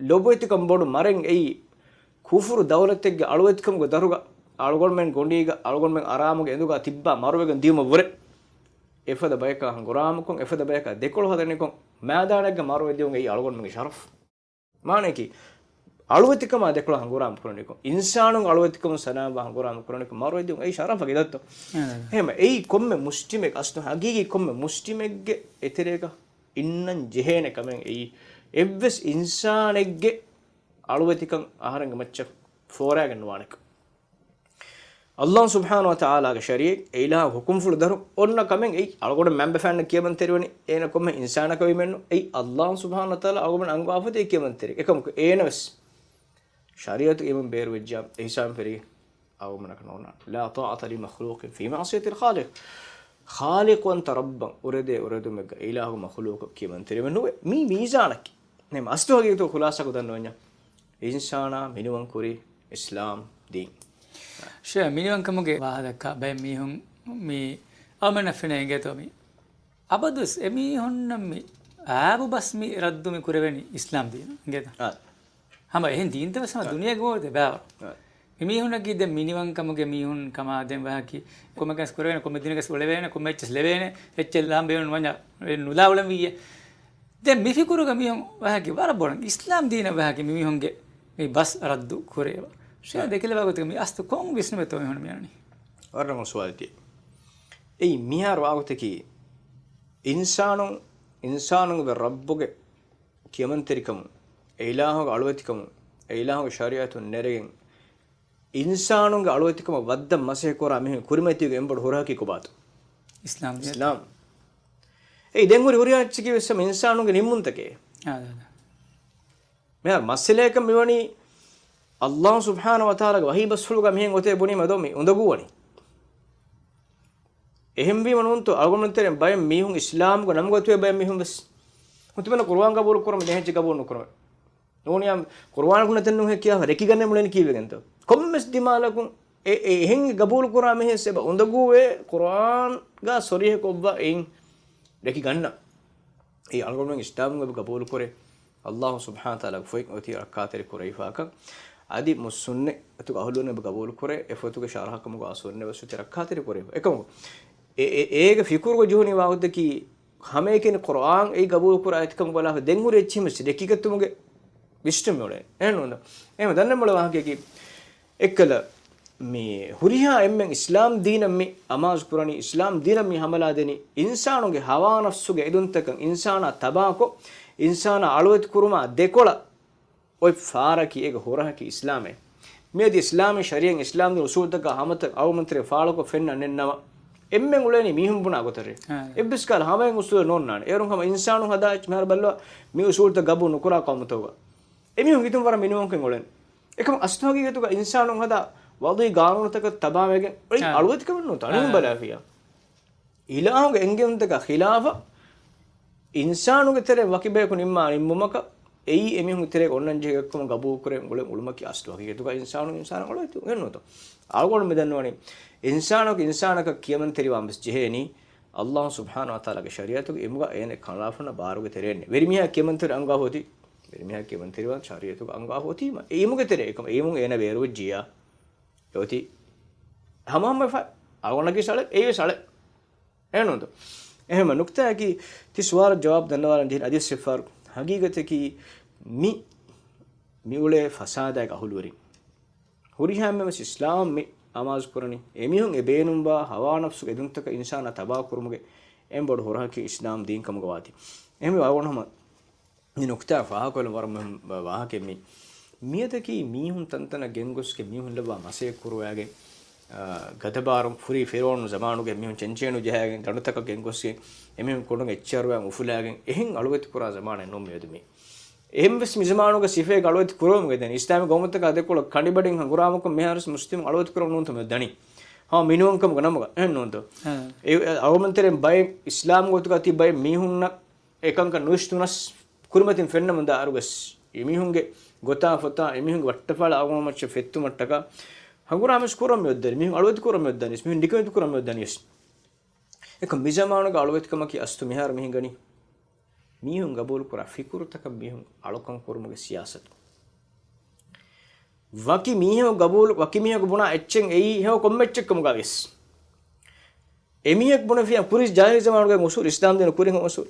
ލޮބުވެތިކަން ބޮޑު މަރެއް އެއީ ކުފުރު ދައުލަތެއްގެ އަޅުވެތިކަމުގެ ދަރުގަ އަޅުގަނޑުމެން ގޮނޑީގަ އަޅުގަނޑުމެން އަރާމުގެ އެނދުގަ ތިއްބާ މަރުވެގެން ދިޔުމަށްވުރެ، އެފަދަ ބަޔަކާ ހަނގުރާމަކޮށް، އެފަދަ ބަޔަކާ ދެކޮޅު ހަދަނިކޮށް، މައިދާނެއްގަ މަރުވެ ދިޔުން އެއީ އަޅުގަނޑުމެންގެ ޝަރަފް. މާނައަކީ، އަޅުވެތިކަމާ ދެކޮޅަށް ހަނގުރާމަ ކުރަނިކޮށް، އިންސާނުން އަޅުވެތިކަމުން ސަލާމްވާ ހަނގުރާމަ ކުރަނިކޮށް، މަރުވެ ދިޔުން އެއީ ޝަރަފަކީ ދައްތޯ؟ އާ. އެހެން އެއީ ކޮންމެ މުސްލިމެއް، އަސްލު ހަގީގީ ކޮންމެ މުސްލިމެއްގެ އެތެރޭގަ އިންނަން ޖެހޭނެ ކަމެއް އެއީ، އެއްވެސް އިންސާނެއްގެ އަޅުވެތިކަން އަހަރެންގެ މައްޗަށް ފޯރާގެން ނުވާނެކަން. ﷲ ސުބްޙާނަހޫ ވަތަޢާލާގެ ޝަރީޢަތް، އެ އިލާހު ހުކުމްފުޅު ދަރު އޮންނަ ކަމެއް އެއީ، އަޅުގަނޑު މައިންބަފައިންނަށް ކިޔަމަންތެރިވަނީ، އޭނަ ކޮންމެ އިންސާނަކަށް ވީމެއްނު، އެއީ ﷲ ސުބްޙާނަހޫ ވަތަޢާލާ އަޅުގަނޑު އަންގާފަ އޮތީ ކިޔަމަންތެރި. އެކަމަކު އޭނަ ވެސް ޝަރީޢަތު އިމަން ބޭރުވެއްޖާ، އެހިސާބުން ފެރިގެން އަޅުގަނޑަކަށް ނޯންނާނެ. لا طاعة لمخلوق في معصية الخالق. ޚާލިޤުވަންތަ ރައްބަށް އުރެދޭ އުރެދުމެއްގަ އިލާހު މަޚުލޫޤަށް ކިޔަމަންތެރިވެ ނުވޭ. މީ މީޒާނަކީ. ނޭ، އަސްލު ހަގީގަތުގަ ޚުލާޞާކޮށް ދަންނަވަންޏާ، އިންސާނާ މިނިވަން ކުރީ އިސްލާމް ދީން. ޝޭ، މިނިވަންކަމުގެ ވާހަކަ ދައްކާ ބައެއް މީހުން މި އަޅުމެންނަށް ފެނޭ އިނގޭތޯ މި އަބަދުވެސް އެމީހުންނަށް މި އާބު ބަސް މި ރައްދު މި ކުރެވެނީ އިސްލާމް ދީނަށް އިނގޭތޯ؟ އާ. ހަމަ އެހެން ދީންތައް ވެސް ހަމަ އާ. ދުނިޔޭގަ އޮތޭ ބާވަ. އާ. މި މީހުންނަކީ ދެން މިނިވަންކަމުގެ މީހުން ކަމާ ދެން ވާހަކީ ކޮންމެ ކަންސް ކުރެވޭނެ، ކޮންމެ ދިނަކަސް އުޅެވޭނެ، ކޮންމެ އެއްޗެސް ލެވޭނެ، އެއްޗެއް ލާން ބޭނުން ވަންޏާ ނުލާ އުޅެން ވިއްޔެ. ދެން މި ފިކުރުގަ މީހުން ވާހަކީ ވަރަށް ބޮޑަށް އިސްލާމް ދީނަށް ވާހަކީ މި މީހުންގެ މި ބަސް ރައްދު ކުރޭ. ޝޭ އާ. ދެކެލެވާ ގޮތަކަށް މި އަސްލު ކޮން ވިސްނުމެއްތޯ މީހުން މިއަންނަނީ؟ ވަރަށް ރަނގަޅު ސުވާލެކޭ. އެއީ މިހާރު ވާގޮތަކީ އިންސާނުން، އިންސާނުންގެ ރައްބުގެ ކިޔަމަންތެރިކަމުން، އެ އިލާހުގެ އަޅުވެތިކަމުން، އެ އިލާހުގެ ޝަރީޢަތުން ނެރެގެން، އިންސާނުންގެ އަޅުވެތިކަމަށް ވައްދަން މަސައްކަތް ކުރާ މީހުން ކުރިމަތީގެ އެންބޮޑު ހުރަހަކީ ކޮބާތޯ؟ އިސްލާމް. އިސްލާމް. އެއީ ދެން ހުރި ހުރިހާ އެއްޗަކީ ވެސް ހަމަ އިންސާނުންގެ ނިންމުންތަކެއް. އާ، އާ، އާ. މިހާރު މައްސަލައަކަށް މިވަނީ، ﷲ ސުބްޙާނަހޫ ވަތަޢާލާގެ ވަޙީ ބަސްފުޅުގަ މިހެން އޮތޭ ބުނީމަ ދޯ މި އުނދަގޫވަނީ. އެހެންވީމަ ނޫންތޯ އަޅުގަނޑުމެން ތެރެއިން ބައެއް މީހުން އިސްލާމްގެ ނަމުގަ އޮތް ބައެއް މީހުން ވެސް ހުތުމެން ޤުރުއާން ގަބޫލު ކުރަމުން ދެހެއްޗެއް ގަބޫލު ނުކުރަމެއް. ނޫނިޔާ ޤުރުއާނަކުން ނެތެއްނުހޭ ކިޔާފަ ރެކިގަންނަ މުޅެން ކީއްވެގެންތޯ؟ ކޮންމެސް ދިމާލަކުން އެ، އެ، އެހެން ގަބޫލު ކުރާ މީހެއްސް އެބަ އުނދަގޫވޭ ޤުރުއާންގަ ސޮރީހަ ކޮށްވާ އެއިން ރެކިގަންނަ. އެ އަޅުގަނޑުމެން އިސްލާމް އެބަ ގަބޫލު ކުރޭ. ﷲ ސުބްޙާނަހޫ ވަތަޢާލާގެ ފޮތް އޮތީ ރައްކާތެރި ކުރެވިފާކަން. އަދި މުއްސުންނެ އަތުގަ އަހުލުން އެބަ ގަބޫލު ކުރޭ. އެ ފޮތުގެ ޝަރަޙަކަމުގަ އަސްލުންނެ ވެސް އޮތީ ރައްކާތެރި ކުރެވިފަ. އެކަމަކު އެ، އެ، އޭގެ ފިކުރުގަ ޖެހުނީ ވާގޮތަކީ ހަމައެކަނި ޤުރުއާން އެއީ ގަބޫލުކުރާ އެތިކަމުގަ ބަލާފަ ދެން ހުރި އެއްޗިހިމެސް ރެކިގަތުމުގެ ވިސްނުމެއް އުޅޭ. އެހެންނޫން. އެހެން ދަންނަމުޅެ ވާހަކައަކީ އެއްކަލަ މި ހުރިހާ އެންމެން އިސްލާމް ދީނަށް މި އަމާޒު ކުރަނީ، އިސްލާމް ދީނަށް މި ހަމަލާ ދެނީ، އިންސާނުގެ ހަވާ ނަފްސުގެ އެދުންތަކަށް އިންސާނާ ތަބާކޮށް، އިންސާނާ އަޅުވެތި ކުރުމާ ދެކޮޅަށް އޮތް ފާރަކީ އޭގެ ހުރަހަކީ އިސްލާމޭ. މިއަދި އިސްލާމީ ޝަރީޢަތް، އިސްލާމް ދީން އުސޫލުތަކާ ހަމަތައް އަޅުގަނޑުމެން ތެރޭ ފާޅުކޮށް ފެންނަން ނެތް ނަމަ، އެންމެން އުޅޭނީ މީހުން ބުނާ ގޮތަށް. އާ. އެއްވެސް ކަހަލަ ހަމައެއް އުސޫލެއް ނޯންނާނެ. އޭރުން ހަމަ އިންސާނު ހަދާ މިހާރު ބައްލަވާ، މި އުސޫލުތައް ގަބޫލު ނުކުރާ ޤައުމުތަކުގަ އެމީހުން ހިތުން ވަރަށް މިނިވަންކަން އުޅެން. އެކަމަ އަސްލު ހަގީގަތުގަ އިންސާނުން ހަދާ ވަޟީ ގާނޫނުތަކަށް ތަބާވެގެން އޮތް އާ. އަޅުވެތިކަމެއް ނޫންތަ؟ އަޅުން އާ. ބަލާފިޔާ. އިލާހުގެ އެންގެވުންތަކާ ޚިލާފަށް އިންސާނުގެ ތެރެއިން ވަކި ބަޔަކު ނިންމާ ނިންމުމަކަށް، އެއީ އެމީހުންގެ ތެރޭގަ އޮންނަން ޖެހޭ އެއްކަމަށް ގަބޫލުކުރެވެން އުޅެން އުޅުމަކީ އަސްލު ހަގީގަތުގަ އިންސާނު އިންސާނަށް އަޅުވެތި ނޫންތޯ؟ އަޅުގަނޑު މި ދަންނަވަނީ، އިންސާނަކު އިންސާނަކަށް ކިޔަމަންތެރިވާން ވެސް ޖެހޭނީ، ﷲ ސުބްޙާނަހޫ ވަތަޢާލާގެ ޝަރީޢަތުގަ އެމީހުންގެ އޭނަ ކަނޑާފަންނަ ބާރުގެ ތެރެއިން. ވެރިމީހާ ކިޔަމަންތެރި އަންގާފަ އޮތީ، ވެރިމީހާ ކިޔަމަންތެރިވާން ޝަރީޢަތުގަ އަންގާފަ އޮތީމަ، އެ އިލްމުގެ ތެރޭ އެކަމަ އެ އިލްމުން އޭނަ ބޭރުވެއްޖިއްޔާ، އެ އޮތީ ހަމަހަމަ ފަ-، އަޅުގަނޑަކީ އަޅެއް، އެއީ ވެސް އަޅެއް. އެހެންނޫންތޯ؟ އެހެންމަ ނުކްތާއަކީ، ތި ސުވާލަށް ޖަވާބު ދަންނަވާލަން ޖެހެނީ އަދިވެސް އެއްފަހަރު. ހަގީގަތަކީ މި، މި އުޅޭ ފަސާދާގެ އަހުލުވެރިން. ހުރިހާ އެންމެން ވެސް އިސްލާމް މި އަމާޒު ކުރަނީ، އެމީހުން އެ ބޭނުންވާ ހަވާ ނަފްސުގެ އެދުންތަކަށް އިންސާނާ ތަބާ ކުރުމުގެ އެންމެ ބޮޑު ހުރަހަކީ އިސްލާމް ދީން ކަމުގަ ވާތީ. އެހެންވެ އަޅުގަނޑު ހަމަ މި ނުކްތާ ފާހަގަކޮށްލަން ވަރަށް މުހިންމު ވާހަކައެއް މީ. މިއަދަކީ މީހުން ތަންތަނަށް ގެންގޮސްގެން މީހުން ލައްވާ މަސައްކަތް ކުރުވާގެން، އާ، ގަދަބާރު ފުރީ ފިރުޢައުނު ޒަމާނުގެ މީހުން ޗެންޗޭނު ޖަހާގެން ދަނޑުތަކަށް ގެންގޮސްގެން އެމީހުން ކޮނޑުން އެއްޗެއް އަރުވާން އުފުލާގެން އެހެން އަޅުވެތި ކުރާ ޒަމާނެއް ނޫން މިއަދު މީ. އެހެން ވެސް މި ޒަމާނުގަ ސިފައެއް އަޅުވެތި ކުރަވަމުން އެދެން. އިސްލާމީ ގައުމުތަކާ ދެކޮޅަށް ކަނޑިބަޑިން ހަނގުރާމަކޮށް މިހާރު ވެސް މުސްލިމް އަޅުވެތި ކުރަމުން ނޫންތަ މި ދަނީ. ހާ، މިނިވަންކަމުގެ ނަމުގަ އެހެން ނޫންތޯ؟ އާ. އެ، އެ، އަޅުގަނޑުމެން ތެރެއިން ބައެއް އިސްލާމް ގޮތުގަ ތި ބައެއް މީހުންނަށް އެކަންކަން ނުއިސްތުނަސް ކުރިމަތިން ފެންނަމުން ދާ އަރުވެސް، އެމީހުންގެ ގޮތާ ފޮތާ، އެމީހުންގެ ވައްޓަފާޅާ އަޅުގަނޑުމެން މައްޗަށް ފެއްތުމަށްޓަކާ، ހަނގުރާމަ ވެސް ކުރަމުން އެދެން، މީހުން އަޅުވެތި ކުރަމުން އެދެން ވެސް، މީހުން ނިކަމެތި ކުރަމުން އެދެން ވެސް. އެކަމް މި ޒަމާނުގެ އަޅުވެތިކަމަކީ އަސްލު މިހާރު މި ހިނގަނީ، މީހުން ގަބޫލުކުރާ ފިކުރުތަކަށް މީހުން އަޅުކަން ކުރުމުގެ ސިޔާސަތު. ވަކި މީހަކު ގަބޫލު، ވަކި މީހަކު ބުނާ އެއްޗެއް އެއީ ހެޔޮ ކޮންމެ އެއްޗެއް ކަމުގަ ވެސް. އެމީހަކު ބުނެފިޔާ ކުރީ ޖާހިލީ ޒަމާނުގެ އުސޫލު، އިސްލާމް ދީނު ކުރިން އުސޫލު.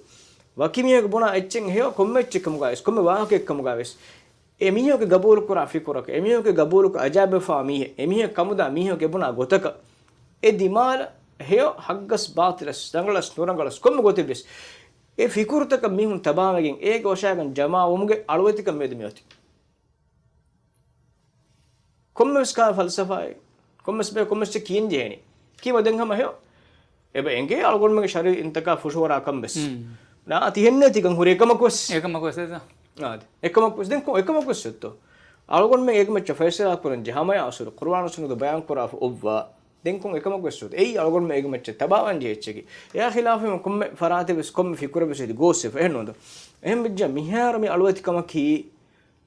ވަކި މީހަކު ބުނާ އެއްޗެއް ހެޔޮ ކޮންމެ އެއްޗެއް ކަމުގަ ވެސް، ކޮންމެ ވާހަކައެއް ކަމުގަ ވެސް، އެ މީހަކު ގަބޫލު ކުރާ ފިކުރަކަށް، އެ މީހަކު ގަބޫލު ކުރާ އަޖާބެފާ މީހެއް، އެ މީހަކު ކަމުދާ މީހަކު އެ ބުނާ ގޮތަކަށް، އެ ދިމާލަށް ހެޔޮ ހައްގަސް ބާޠިލަސް، ރަނގަޅަސް ނުރަނގަޅަސް ކޮންމެ ގޮތެއް ވެސް، އެ ފިކުރުތަކަށް މީހުން ތަބާވެގެން، އޭގެ ވަށާގެން ޖަމާވުމުގެ އަޅުވެތިކަން މިއަދު މިއޮތީ. ކޮންމެވެސް ކާ ފަލްސަފާއެއް، ކޮންމެސް ބޭ، ކޮންމެސް ކިޔަން ޖެހޭނީ. ކީމަ ދެން ހަމަ ހެޔޮ. އެބަ އެނގޭ އަޅުގަނޑުމެންގެ ޝަރީ އިންތަކާ ފުށުވަރާ ކަން ވެސް. ނާ ތިހެންނޭ ތިކަން ހުރި އެކަމަކުވެސް. އެކަމަކުވެސް ދެން ކޮ-، އެކަމަކުވެސް އޮތޯ. އަޅުގަނޑުމެން އޭގެ މައްޗަށް ފައިސަލާ ކުރަން ޖެހޭ ހަމަޔާ އަސުލު ޤުރުއާން ސުންނަތު ބަޔާން ކުރާފަ އޮއްވާ. ދެން ކޮން އެކަމަކުވެސް އޮތޯ. އެއީ އަޅުގަނޑުމެން އޭގެ މައްޗަށް ތަބާވާން ޖެހޭ އެއްޗަކީ. އެއާ ޚިލާފަށް ކޮންމެ ފަރާތެއް ވެސް، ކޮންމެ ފިކުރެއް ވެސް އެދި ގޯސްވެފަ. އެހެން ނޫންތޯ. އެހެން ވެއްޖާ މިހާރު މި އަޅުވެތިކަމަކީ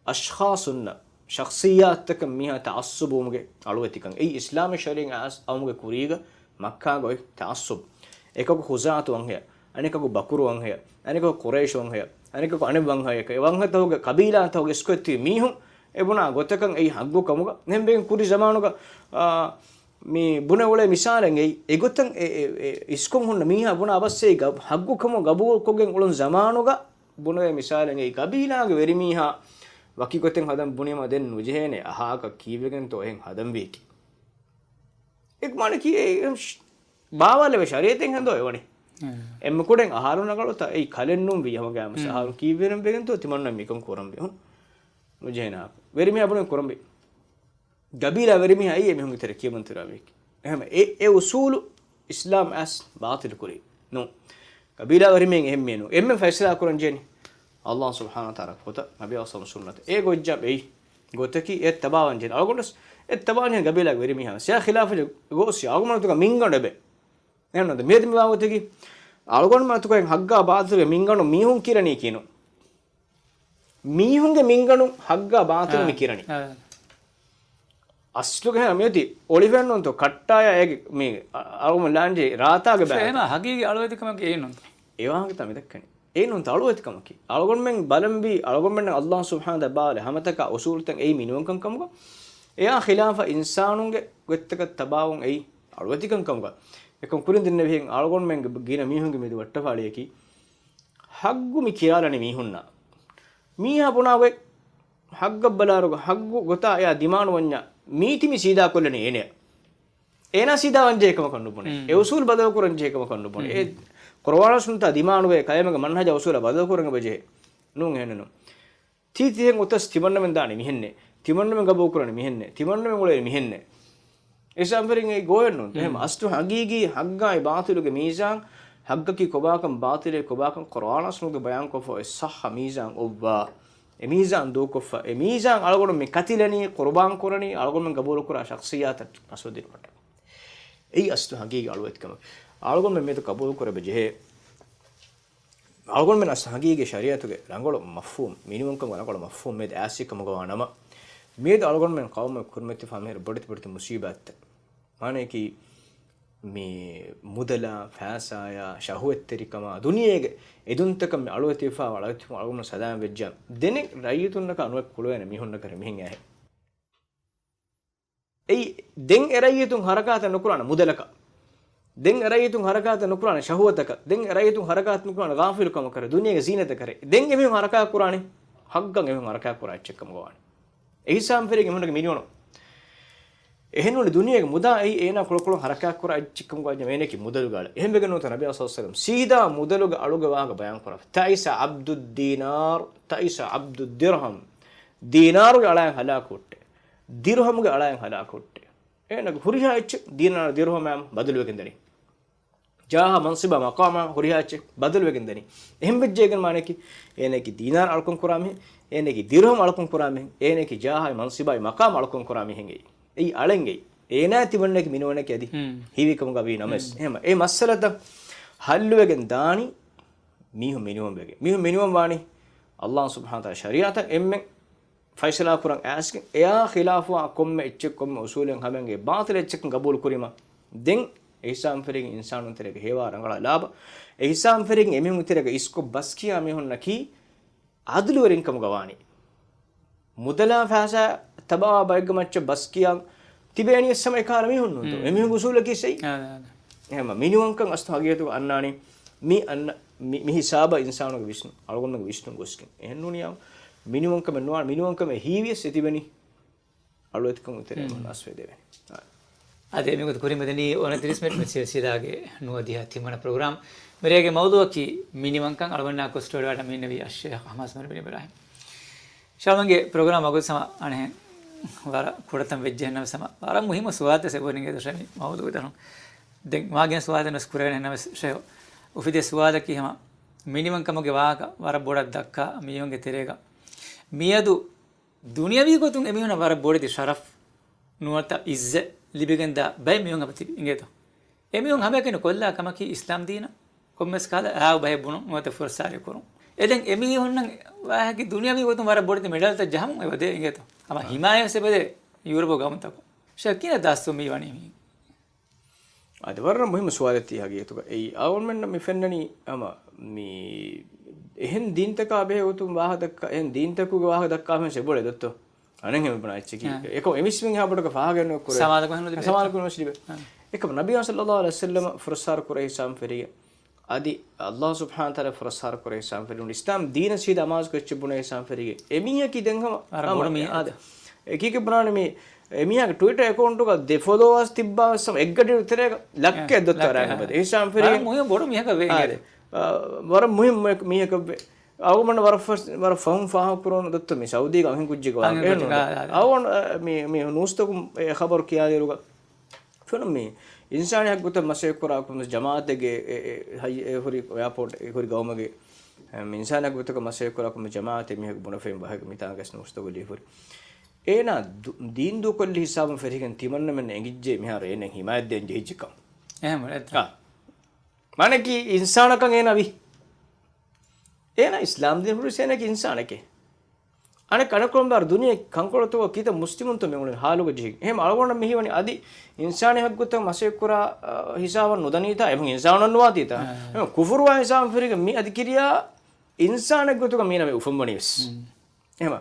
އަޝްޚާޞުންނަށް، ޝަޚްޞިއްޔާތުތަކަށް މީހާ ތަޢައްޞުބުވުމުގެ އަޅުވެތިކަން. އެއީ އިސްލާމީ ޝަރީޢަތް އައިސް އައުމުގެ ކުރީގަ މައްކާގަ އޮތް ތަޢައްޞުބު. އެކަކު ޚުޒާޢަތު އަންހެޔަ، އަނެކަކު ބަކުރު އަންހެޔަ، އަނެކަކު ޤުރައިޝު އަންހެޔަ، އަނެކަކު އަނެއް ވަންހަޔަކަށް. އެ ވަންހަތަކުގެ ޤަބީލާތަކުގެ އިސްކޮށް ތިބި މީހުން އެ ބުނާ ގޮތަކަށް އެއީ ހައްގު ކަމުގަ. އެހެންވެގެން ކުރި ޒަމާނުގަ، އާ، މި ބުނެ އުޅޭ މިސާލެއް އެއީ. އެގޮތަށް އެ، އެ، އެ އިސްކޮށް ހުންނަ މީހާ ބުނާ އަބަސް އެއީ ގަ-، ހައްގު ކަމުގަ ގަބޫލުކޮށްގެން އުޅުނު ޒަމާނުގަ ބުނެވޭ މިސާލެއް އެއީ. ޤަބީލާގެ ވެރިމީހާ ވަކި ގޮތެއް ހަދަން ބުނީމަ ދެން ނުޖެހޭނެ އަހާކަށް ކީއްވެގެންތޯ އެހެން ހަދަން ވީކީ. އެ މާނަ ކީ އެ، އެ، ޝް-، ބާވާލެވޭ ޝަރީޢަތެއް ހެނދޯ އެވަނީ. އެ. އެންމެ ކުޑަން އަހާލުން ރަނގަޅުތަ އެއީ ކަލެއް ނޫން ވީ ހަމަގައިމު އަހާލުން ކީއްވެރެން ވެގެންތޯ ތިމަންނަ މިކަން ކުރަންވީ. ނުޖެހޭނެ އަހާކަށް. ވެރިމީހާ ބުނެ ކުރަންވީ. ގަބީލާ ވެރިމީހާ އެއީ އެމީހުންގެ ތެރެ ކިޔަމަންތެރިވާ މީހެކޭ. އެހެން އެ، އެ އުސޫލު އިސްލާމް އައިސް ބާޠިލު ކުރީ ނޫން. ގަބީލާ ވެރިމީހެއް އެހެންމެ ނޫން. އެންމެން ފައިސަލާ ކުރަން ޖެހެނީ ﷲ ސުބްޙާނަހޫ ވަތަޢާލާ ފޮތަށް، ނަބީ ސައްލައްލާހު ޢަލައިހި ވަސައްލަމް ސުންނަތަށް. އެ ގޮތްޖާ އެއީ ގޮތަކީ އެ ތަބާވާން ޖެހޭނީ. އަޅުގަނޑު ވެސް އެ ތަބާވާން ޖެހޭނީ ގަބީލާގެ ވެރިމީހާ ވެސް. އެއާ ޚިލާފަށް ގޯސް އަޅުގަނޑުމެން މަތުގަ މިންގަނޑު އެބަ. އެހެންނޫން މިއަދު މި ވާގޮތަކީ އަޅުގަނޑުމެން މަތުގައި ހައްގާ ބާޠިލުގެ މިންގަނޑު މީހުން ކިޔަނީކީ ނޫން. މީހުންގެ މިންގަނޑު ހައްގާ ބާޠިލު މި ކިޔަނީ. އަސްލުގަ ހަމަ މިއޮތީ އޮޅިވެންނޫންތޯ ކައްޓާޔާ އޭގެ މި އަ-، އަޅުގަނޑު ލާންޖެހި ރާތާގެ ބާ. އެހެނާ ހަގީގީ އަޅުވެތިކަމަކީ އެއީ ނޫންތޯ؟ އެ ވާހަކަތައް މި ދައްކަނީ. އެއީ ނޫންތޯ އަޅުވެތިކަމަކީ. އަޅުގަނޑުމެން ބަލަންވީ، އަޅުގަނޑުމެންނަށް ﷲ ސުބްޙާނަހޫ ވަތަޢާލާ ބާވާލި ހަމަތަކާ އުސޫލުތައް އެއީ މިނިވަންކަން ކަމުގަ. އެއާ ޚިލާފަށް އިންސާނުންގެ ގޮތްތަކަށް ތަބާވުން އެއީ އަޅުވެތިކަން ކަމުގަ. އެކަން ކުރިން ދެންނެވިހެން އަޅުގަނޑުމެންގެ ގިނަ މީހުންގެ މެދު ވައްޓަފާޅިއަކީ ހައްގު މި ކިޔާލަނީ މީހުންނާ. މީހާ ބުނާ ގޮތް ހައްގަށް ބަލާއިރުގަ ހައްގު ގޮތާ އެއާ ދިމާނުވަންޏާ މީތި މި ސީދާ ކޮށްލަނީ އޭނަޔަށް. އޭނާ ސީދާ ވާންޖެހޭ ކަމަކަށް ނުބުނޭ. އެ އުސޫލު ބަދަލުކުރަން ޖެހޭ ކަމަކަށް ނުބުނޭ. އެ ޤުރުއާނާ ސުންނަތާ ދިމާނުވޭ ކަލޭމެންގެ މަންހަޖާ އުސޫލާ ބަދަލުކުރަން އެބަޖެހޭ. ނޫން އެހެނެއް ނޫން. ތީ ތިހެން އުތަސް ތިމަންނަމެން ދާނީ މިހެންނޭ. ތިމަންނަމެން ގަބޫލުކުރަނީ މިހެންނޭ، ތިމަންނަމެން އުޅޭ މިހެންނޭ. އިސްލާމް ފެރިން އެއީ ގޯހެއް ނޫން. އެހެން އަސްލު ހަގީގީ ހައްގާއި ބާތިލުގެ މީޒާން، ހައްގަކީ ކޮބާކަން، ބާތިލަކީ ކޮބާކަން، ޤުރުއާނާ ސުންނަތުގެ ބަޔާންކޮށްފަ އޮތް ޞައްޙަ މީޒާން އޮއްވާ، އެ މީޒާން ދޫކޮށްފަ، އެ މީޒާން އަޅުގަނޑު މި ކަތިލަނީ، ޤުރުބާން ކުރަނީ، އަޅުގަނޑުމެން ގަބޫލުކުރާ ޝަޚްޞިއްޔާތަށް ނަސްރު ދިނުމަށްޓަކައި. އެއީ އަސްލު ހަގީގީ އަޅުވެތިކަމަކީ. އަޅުގަނޑުމެން މިއަދު ގަބޫލުކުރެވި ޖެހޭ އަޅުގަނޑުމެން އަސް ހަގީގީ ޝަރީޢަތުގެ ރަނގަޅު މަފްހޫމް، މިނިވަންކަމުގެ ރަނގަޅު މަފްހޫމް މިއަދު އާސިކަމުގަވާ ނަމަ، މިއަދު އަޅުގަނޑުމެން ޤައުމަށް ކުރިމަތިފާ މިހިރަ ބޮޑެތި ބޮޑެތި މުސީބާތްތައް. މާނަޔަކީ، މި މުދަލާ، ފައިސާޔާ، ޝަހުވަތްތެރިކަމާ، ދުނިޔޭގެ އެދުންތަކަށް މި އަޅުވެތިފާ، އަޅުވެތި އަޅުގަނޑު ސަލާމް ވެއްޖާ، ދެނެއް ރައްޔިތުންނަކާ ނުވެ ކުޅުވޭނެ މީހުންނަކަށް މިހެން އަހެ. އެއީ، ދެން އެ ރައްޔިތުން ހަރަކާތެއް ނުކުރާނެ މުދަލަކަށް. ދެން އެ ރައްޔިތުން ހަރަކާތެއް ނުކުރާނެ ޝަހުވަތަކަށް. ދެން އެ ރައްޔިތުން ހަރަކާތެއް ނުކުރާނެ ޣާފިލުކަމަކަށް، ދުނިޔޭގެ ޒީނަތަކަށް. ދެން އެމީހުން ހަރަކާތް ކުރާނީ ހައްގަށް އެމީހުން ހަރަކާތް ކުރާ އެއްޗެއްކަމުގަވާނެ. އެހިސާބުން ފެރިގެން އެމީހުންނަކީ މިނިވަނު. އެހެންނޫނީ ދުނިޔޭގެ މުދާ އެއީ އޭނާ ކުޅަކުޅުން ހަރަކާތް ކުރާ އެއްޗެއްކަމުގަވާ އޭނައަކީ މުދަލުގެ އަޅެއް. އެހެންވެގެން ނުވަތަ ނަބީ ޞައްލަﷲު ޢަލައިހި ވަސައްލަމަ ސީދާ މުދަލުގެ އަޅުގެ ވާހަކަ ބަޔާން ކުރާ، "ތައިސަ ޢަބްދުއްދީނާރު، ތައިސަ ޢަބްދުއްދިރްހަމް." ދީނާރުގެ އަޅާއިން ހަލާކު ހުއްޓޭ. ދިރްހަމުގެ އަޅާއިން ހަލާކު ހުއްޓޭ. އޭނަގެ ހުރިހާ އެއްޗެއް ދީނާރު ދިރްހަމާ ބަދަލުވެގެން ދަނީ. ޖާހާ މަންސިބާ މަޤާމާ ހުރިހާ އެއްޗެއް ބަދަލުވެގެން ދަނީ. އެހެން ވެއްޖެއިގެން މާނައަކީ، އޭނައަކީ ދީނާރު އަޅުކަން ކުރާ މީހެއް، އޭނައަކީ ދިރްހަމް އަޅުކަން ކުރާ މީހެއް، އޭނައަކީ ޖާހާއި މަންސިބާއި މަޤާމް އަޅުކަން ކުރާ މީހެއް އެއީ. އެއީ އަޅެން އެއީ. އޭނާ ތިމަންނައަކީ މިނިވަނަކީ އަދި ހީވީ ކަމުގަ ވީ ނަމަވެސް. އެހެން އެ މައްސަލަތައް ހައްލުވެގެން ދާނީ މީހުން މިނިވަން ވެގެން. މީހުން މިނިވަން ވާނީ ﷲ ސުބްޙާނަހޫ ވަތަޢާލާ ޝަރީޢަތަށް އެންމެން ފައިސަލާ ކުރަން އައިސްގެން، އެއާ ޚިލާފުވާ ކޮންމެ އެއްޗެއް، ކޮންމެ އުސޫލެއް ހަމައިން އެ ބާޠިލް އެއްޗަކުން ގަބޫލު ކުރީމަ، ދެން އެހިސާބުން ފެރިގެން އިންސާނުން ތެރޭގަ ހޭވާ ރަނގަޅަށް ލާބަ، އެހިސާބުން ފެރިގެން އެމީހުން ތެރޭގަ އިސްކޮށް ބަސްކިޔާ މީހުންނަކީ ޢަދުލުވެރިން ކަމުގަ ވާނީ. މުދަލާ ފައިސާ ތަބާވާ ބައެއްގެ މައްޗަށް ބަސްކިޔާ ތިބޭނީ އެއްސަމަ އެކާލަ މީހުން ނޫންތޯ؟ އެމީހުންގެ އުސޫލަކީ އެއީ. އާ، އާ، އާ. އެހެންމަ މިނިވަންކަން އަސްލު ހަގީގަތުގަ އަންނާނީ މި އަންނަ، މި، މި ހިސާބަށް އިންސާނުންގެ ވިސްނުން، އަޅުގަނޑުމެންގެ ވިސްނުން ގޮސްގެން. އެހެންނޫނީ މިނިވަންކަމެއް ނުވާނެ، މިނިވަންކަމެއް ހީވިޔަސް އެ ތިބެނީ އަޅުވެތިކަން ތެރޭ މުން އަސްވެދެވެނީ. އާ. އަދި އެމީހުން ކުރިމަތިނީ އޮނަތިރީސް މިނެޓް މި ސިލްސިލާގެ ނުވަދިހަ ތިންވަނަ ޕްރޮގްރާމް. މިރޭގެ މައުޟޫޢަކީ މިނިވަންކަން. އަޅުގަނޑާ ކޮސްޓޯޑިވާޓަށް މިންނެވީ އައްޝޭޚް އަޙްމަދު މަރިމް އިބްރާހިމް. ޝާމަންގެ ޕްރޮގްރާމް ވަގުތު ސަމަ އަނެހެން ވަރަށް ކުޑަތަން ވެއްޖެ ހެންނަމަސް ހަމަ ވަރަށް މުހިއްމު ސުވާލުތައް ސެބުނިގެ ދޮށެ މި މައުޟޫޢު ދަނު. ދެން މާގިނަ ސުވާލުތައް ނަސް ކުރެވެނެ ހެންނަމަސް ޝޭޚް އުފެދޭ ސުވާލަކީ ހަމަ މިނިވަންކަމުގެ ވާހަކަ ވަރަށް ބޮޑަށް ދައްކާ މީހުންގެ ތެރޭގަ މިއަދު ދުނިޔަވީ ގޮތުން އެމީހުންނަށް ވަރަށް ބޮޑެތި ޝަރަފް ނުވަތަ އިއްޒަތް ލިބިގެންދާ ބައެއް މީހުން އެބަތިބި އިނގޭތޯ. އެމީހުން ހަމައެކަނި ކޮށްލާ ކަމަކީ އިސްލާމް ދީނަށް ކޮންމެސް ކަހަލަ އާއްވު ބަހެއް ބުނުން ނުވަތަ ފުރައްސާރި ކުރުން. އެ ދެން އެމީހުންނަށް ވާހަކަ ދުނިޔަވީ ގޮތުން ވަރަށް ބޮޑެތި މެޑަލްތައް ޖަހަމުން އެބަދޭ އިނގޭތޯ. ހަމަ ހިމާޔަތް ވެސް އެބަދޭ ޔޫރަޕު ގައުމުތަކުން. ޝޭޚް ކިހިނެއް ދާސްތޯ މީ ވަނީ މީ؟ އާދެ، ވަރަށް މުހިއްމު ސުވާލެއް ތީ ހަގީގަތުގަ. އެއީ އަޅުގަނޑުމެންނަށް މި ފެންނަނީ ހަމަ މި އެހެން ދީންތަކާ ބެހޭ ގޮތުން ވާހަކަ ދައްކާ، އެހެން ދީންތަކުގެ ވާހަކަ ދައްކާ ފެން ސެބޮޅެ ދޮއްތޯ. އަނެއް ހެން ބުނާ އެއްޗަކީ. އެކަމަ އެމީސްމެން އެހާ ބޮޑަކަށް ފާހަގަ ނުކުރޭ. ސަމާލުކަން ހަނު ލިބޭ. ސަމާލުކަން ނުވެސް ލިބޭ. އެކަމަ ނަބީ ޞައްލަﷲު ޢަލައިހި ވަސައްލަމަ ފުރައްސާރަ ކުރޭ ހިސާބުން ފެރިގެން، އަދި ﷲ ސުބްޙާނަހޫ ވަތަޢާލާ ފުރައްސާރަ ކުރޭ ހިސާބުން ފެރިގެން، އިސްލާމް ދީނަށް ސީދާ އަމާޒުކޮށް އެއްޗެއް ބުނޭ ހިސާބުން ފެރިގެން، އެމީހަކީ ދެން ހަމަ ވަރަށް ބޮޑު މީހެއް. އާދެ. އެކީކީ ބުނާނެ މީ، އެމީހާގެ ޓްވިޓަރ އެކައުންޓުގަ ދެ ފޮލޯވާސް ތިއްބާ ވެސް ހަމަ އެއްގަޑިއިރު ތެރޭގަ ލައްކައެއް ދޮއްތޯ އަރާގެ އާ. އެހިސާބުން ފެރިގެން. ވަރަށް މުހިއްމު ބޮޑު މީހަކަށް ވޭ އާދެ. އިނގޭތޯ. ވަރަށް މުހިއްމު މީހަކަށް ވޭ. އަޅުގަނޑު ވަރަށް ފަސް، ވަރަށް ފަހުން ފާހަގަކުރުނު ދޮއްތޯ މި ސައުދީގަ އަންހެން ކުއްޖެއްގެ ވާހަކަ. އަންހެން ކުއްޖެއްގެ ވާހަކަ. އަޅުގަނޑު މި، މި ނޫސްތަކުން އެ ޚަބަރު ކިޔާލިއިރުގަ ފެނުނު މީ އިންސާނީ ހައްގުތައް މަސައްކަތްކުރާ ކޮންމެސް ޖަމާއަތެއްގެ އެ، އެ، ހައްޔ-، އެ ހުރި އެއާޕޯޓް، އެ ހުރި ގައުމުގެ، އެ، އިންސާނީ ހައްގުތަކަށް މަސައްކަތްކުރާ ކޮންމެސް ޖަމާއަތެއް މީހަކު ބުނެފައި ވާހަކަ މިތާނގަސް ނޫސްތަކުން ލިޔެފަ ހުރި. އޭނާ ދު-، ދީން ދޫކޮށްލި ހިސާބުން ފެށިގެން ތިމަންނަމެން އެނގިއްޖެ މިހާރު އޭނަ ހިމާޔަތް ދޭން ޖެހިއްޖެކަން. އެހެން އާ. މާނައަކީ އިންސާނަކަށް އޭނާ ވީ. އޭނާ އިސްލާމް ދީން ހުރި އޭނައަކީ އިންސާނެކޭ. އަނެއް ކަނެކޮޅުން ބާރު ދުނިޔެ ކަންކޮޅުތަކުގަ ކިތައް މުސްލިމުންތޯ މި އުޅެނީ ހާލުގަ ޖެހި. އެހެން އަޅުގަނޑަށް މި ހީވަނީ އަދި އިންސާނީ ހައްގުތައް މަސައްކަތްކުރާ، އަ، ހިސާބަށް ނުދަނީތާ، އެމީހުން އިންސާނުން ނުވާތީތާ. އާ. އެހެން ކުފުރުވާ ހިސާބުން ފެށިގެން މި އަދި ކިރިޔާ އިންސާނެއްގެ ގޮތުގަ މީނަ މި އުފަންވަނީވެސް. އެހެމަ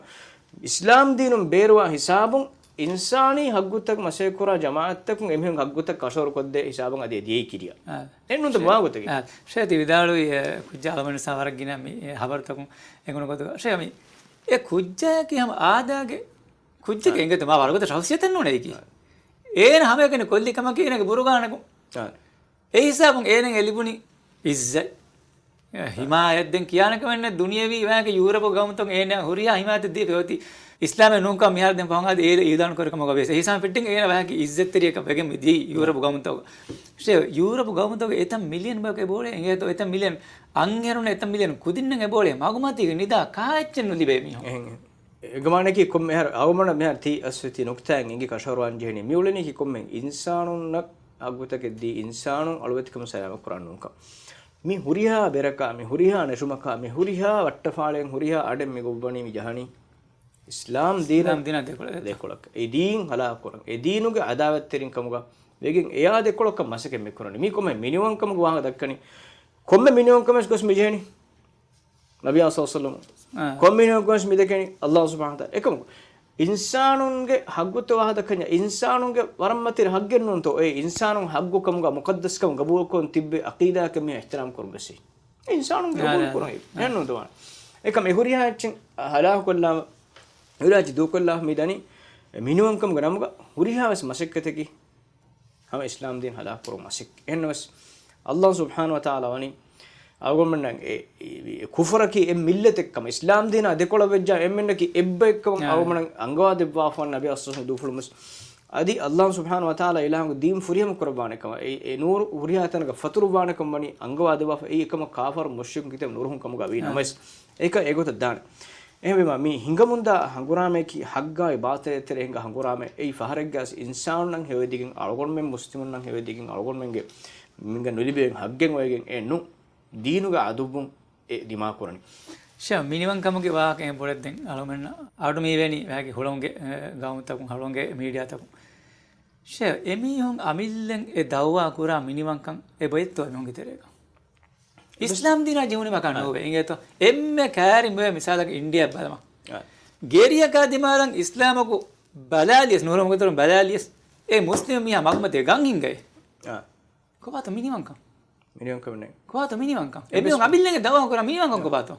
އިސްލާމް ދީނުން ބޭރުވާ ހިސާބުން އިންސާނީ ހައްގުތައް މަސައްކަތްކުރާ ޖަމާއަތްތަކުން އެމީހުން ހައްގުތައް ކަށަވަރު ކޮށްދޭ ހިސާބުން އަދި އެ ދިޔައީ ކިރިޔާ. އާ. އެއްނުންތަ ޝޭ-، މާ ގޮތަކީ؟ އާ، ޝޭ ތި ވިދާޅުވި، އެ، ކުއްޖާ އަޅުގަނޑު ސާވަރަށް ގިނަ މި، އެ، ހަބަރުތަކުން އެނގުނު ގޮތުގަ. ޝޭ މި، އެ ކުއްޖާއަކީ ހަމަ އާދާގެ ކުއްޖެކޭ އާ. އެނގޭތަ މާ ވަރުގަދަ ޝަޚްޞިއްޔަތެއް ނޫނޭ އެއީކީ. އާ. އޭނަ ހަމައެކަނި ކޮށްލި ކަމަކީ އޭނަގެ ބުރުގާނަކުން. އާ. އެ ހިސާބުން އޭނަ އެ ލިބުނީ އިއްޒަތް. ހިމާޔަތް ދެން ކިޔާނެ ކަމެއް ނެތް. ދުނިޔެވީ ވަހަކީ ޔޫރަޕު ގައުމުތަކުން އޭނަ ހުރިހާ ހިމާޔަތެއް ދީފަ އޮތީ. އިސްލާމެއް ނޫންކަން މިހާރު ދެން ފަހުން އަދި އޭރު އިއުލާނު ކުރި ކަމަކަށް ވެސް. އެ ހިސާބުން ފެއްޓިން އޭނަ ވަހަކީ އިއްޒަތްތެރިޔަކަށް ވެގެން މި ދިޔައީ ޔޫރަޕު ގައުމުތަކުގަ. ޝޭ، ޔޫރަޕު ގައުމުތަކުގަ އެތައް މިލިއަން ބަޔަކު އެބައުޅޭ އިނގޭތޯ، އެތައް މިލިއަން އަންހެނުން އެތައް މިލިއަން ކުދިންނަށް އެބައުޅޭ މަގުމަތީގެ ނިދާ ކާ އެއްޗެއް ނުލިބޭ މީހުން. އެހެން، އެހެން. އެގޮމާނަކީ ކޮންމެ އަހަރު އަޅުގަނޑަށް މިހާރު ތި އަސް ތި ނުކުތާއިން އެނގި ކަށަވަރުވާން ޖެހެނީ މި އުޅެނީކީ ކޮންމެ އިންސާނުންނަށް ހައްގުތަކެއް ދީ އިންސާނުން އަޅުވެތިކަމަށް ސަލާމަތް ކުރާ ނޫންކަން. މި ހުރިހާ ބެރަކާ، މި ހުރިހާ ނެށުމަކާ، މި ހުރިހާ ވައްޓަފާޅައިން ހުރިހާ އަޑެއް މި ގޮއްވަނީ މި ޖަހަނީ އިސްލާމް ދީނަށް އިސްލާމް ދީނާ ދެކޮޅަށް. ދެކޮޅަކަށް. އެ ދީން ހަލާކުކުރަން. އެ ދީނުގެ އަދާވަތްތެރިން ކަމުގަ ވެގެން އެޔާ ދެކޮޅަކަށް މަސައްކަތް މި ކުރަނީ. މީ ކޮންމެ މިނިވަންކަމުގެ ވާހަކަ ދައްކަނީ. ކޮންމެ މިނިވަންކަމެއް ގޮސް މި ޖެހެނީ. ނަބިއްޔާ ޞައްލައްލާހު ޢަލައިހި ވަސައްލަމަ. އާ. ކޮންމެ މިނިވަންކަމެއް މި ދެކެނީ އައްލާހު ސުބްޙާނަހު ވަތަޢާލާ. އެކަމަކު، އިންސާނުންގެ ހައްގުތައް ވާހަކަ ދައްކަންޏާ، އިންސާނުންގެ ވަރަށް މަތި ހައްގެއް ނޫންތޯ؟ އެ އިންސާނުން ހައްގު ކަމުގަ މުޤައްދަސްކަމު ގަބޫލުކޮށް ތިއްބެ އަޤީދާއަކަށް މީ އިޙްތިރާމް ކުރުން ވެސް. އެ އިންސާނުން ގަބޫލު ކުރުން އެހެން ނޫންތޯ؟ އެހެން ނޫންތޯ؟ އެކަމް އެ ހުރިހާ އެއްޗެއް ހަލާކުކޮށްލާ، ހުރިހާ އެއްޗެއް ދޫކޮށްލާ މި ދަނީ މިނިވަންކަމުގެ ނަމުގަ ހުރިހާ ވެސް މަސައްކަތަކީ ހަމަ އިސްލާމް ދީން ހަލާކުކުރުން މަސައްކަތް. އެހެންނަމަވެސް، އައްލާހު ސުބްޙާނަހު ވަތަޢާލާ ވަނީ އަޅުގަނޑުމެންނަށް އެ، އެ، އެ ކުފުރަކީ އެއް މިއްލަތެއްކަމަށް، އިސްލާމް ދީނާ ދެކޮޅަށް ވެއްޖާ އެންމެންނަކީ އެއްބައެއްކަމަށް އަޅުގަނޑަށް އަންގަވާ ދެއްވާފަ ނަބިއްޔާ ޞައްލައްލާހު ޢަލައިހި ވަސައްލަމަ ދޫފުޅުންވެސް. އަދި އައްލާހު ސުބްޙާނަހު ވަތަޢާލާ އިލާހުގެ ދީން ފުރިހަމަ ކުރައްވާނެ ކަމަށް، އެ، އެ ނޫރު ހުރިހާ ތަނަކަށް ފަތުރުއްވާނެ ކަމަށް ވަނީ އަންގަވާ ދެއްވާފަ. އެއީ އެކަމަށް ކާފަރު މުޝްރިކުން ކިތައް ނުރުހުން ކަމުގަ ވީ ނަމަވެސް، އެކަ އެގޮތަށް ދާނެ. އެހެންވީމަ، މި ހިނގަމުންދާ ހަނގުރާމަޔަކީ ހައްގާއި ބާޠިލާ ތެރޭ ހިނގާ ހަނގުރާމަ. އެއީ ފަހަރެއްގަސް އިންސާނުންނަށް ހެޔޮއެދިގެން، އަޅުގަނޑުމެން މުސްލިމުންނަށް ހެޔޮއެދިގެން، އަޅުގަނޑުމެންގެ މިންގަ ނުލިބިގެން ހައްގެއް އޮވެގެން އެއް ނޫ. ދީނުގެ އަދުއްވުން އެ ދިމާކުރަނީ. ޝޭ، މިނިވަންކަމުގެ ވާހަކަ އެހެން ބޮޑެއް ދެން އަޅުމެންނަށް އަޑު މިވެނީ ވަކި ހުޅަނގުގެ، އެ، ގައުމުތަކުން، ހުޅަނގުގެ މީޑިއާތަކުން. ޝޭ، އެމީހުން އަމިއްލައަށް އެ ދައުވާ ކުރާ މިނިވަންކަން އެބައޮތްތޯ އެމީހުންގެ ތެރޭގަ؟ އިސްލާމް ދީނާ ޖެހުނީމަކާ ނޯވޭ. އިނގޭތޯ؟ އެންމެ ކައިރިން މިވޭ މިސާލަކަށް އިންޑިއާ ބަލަމާ. ގެރިއަކާ ދިމާލަށް އިސްލާމަކު ބަލާލިޔަސް، ނުހުރުމުގެ ތެރެއިން ބަލާލިޔަސް، އެ މުސްލިމް މީހާ މަގުމަތީ ގަން ހިނގައި. ކޮބާތޯ މިނިވަންކަން؟ މިނިވަންކަމެއް ނެތް. ކޮބާތޯ މިނިވަންކަން؟ އެމީހުން އަމިއްލައަށް ދައުވާ ކުރާ މިނިވަންކަން ކޮބާތޯ؟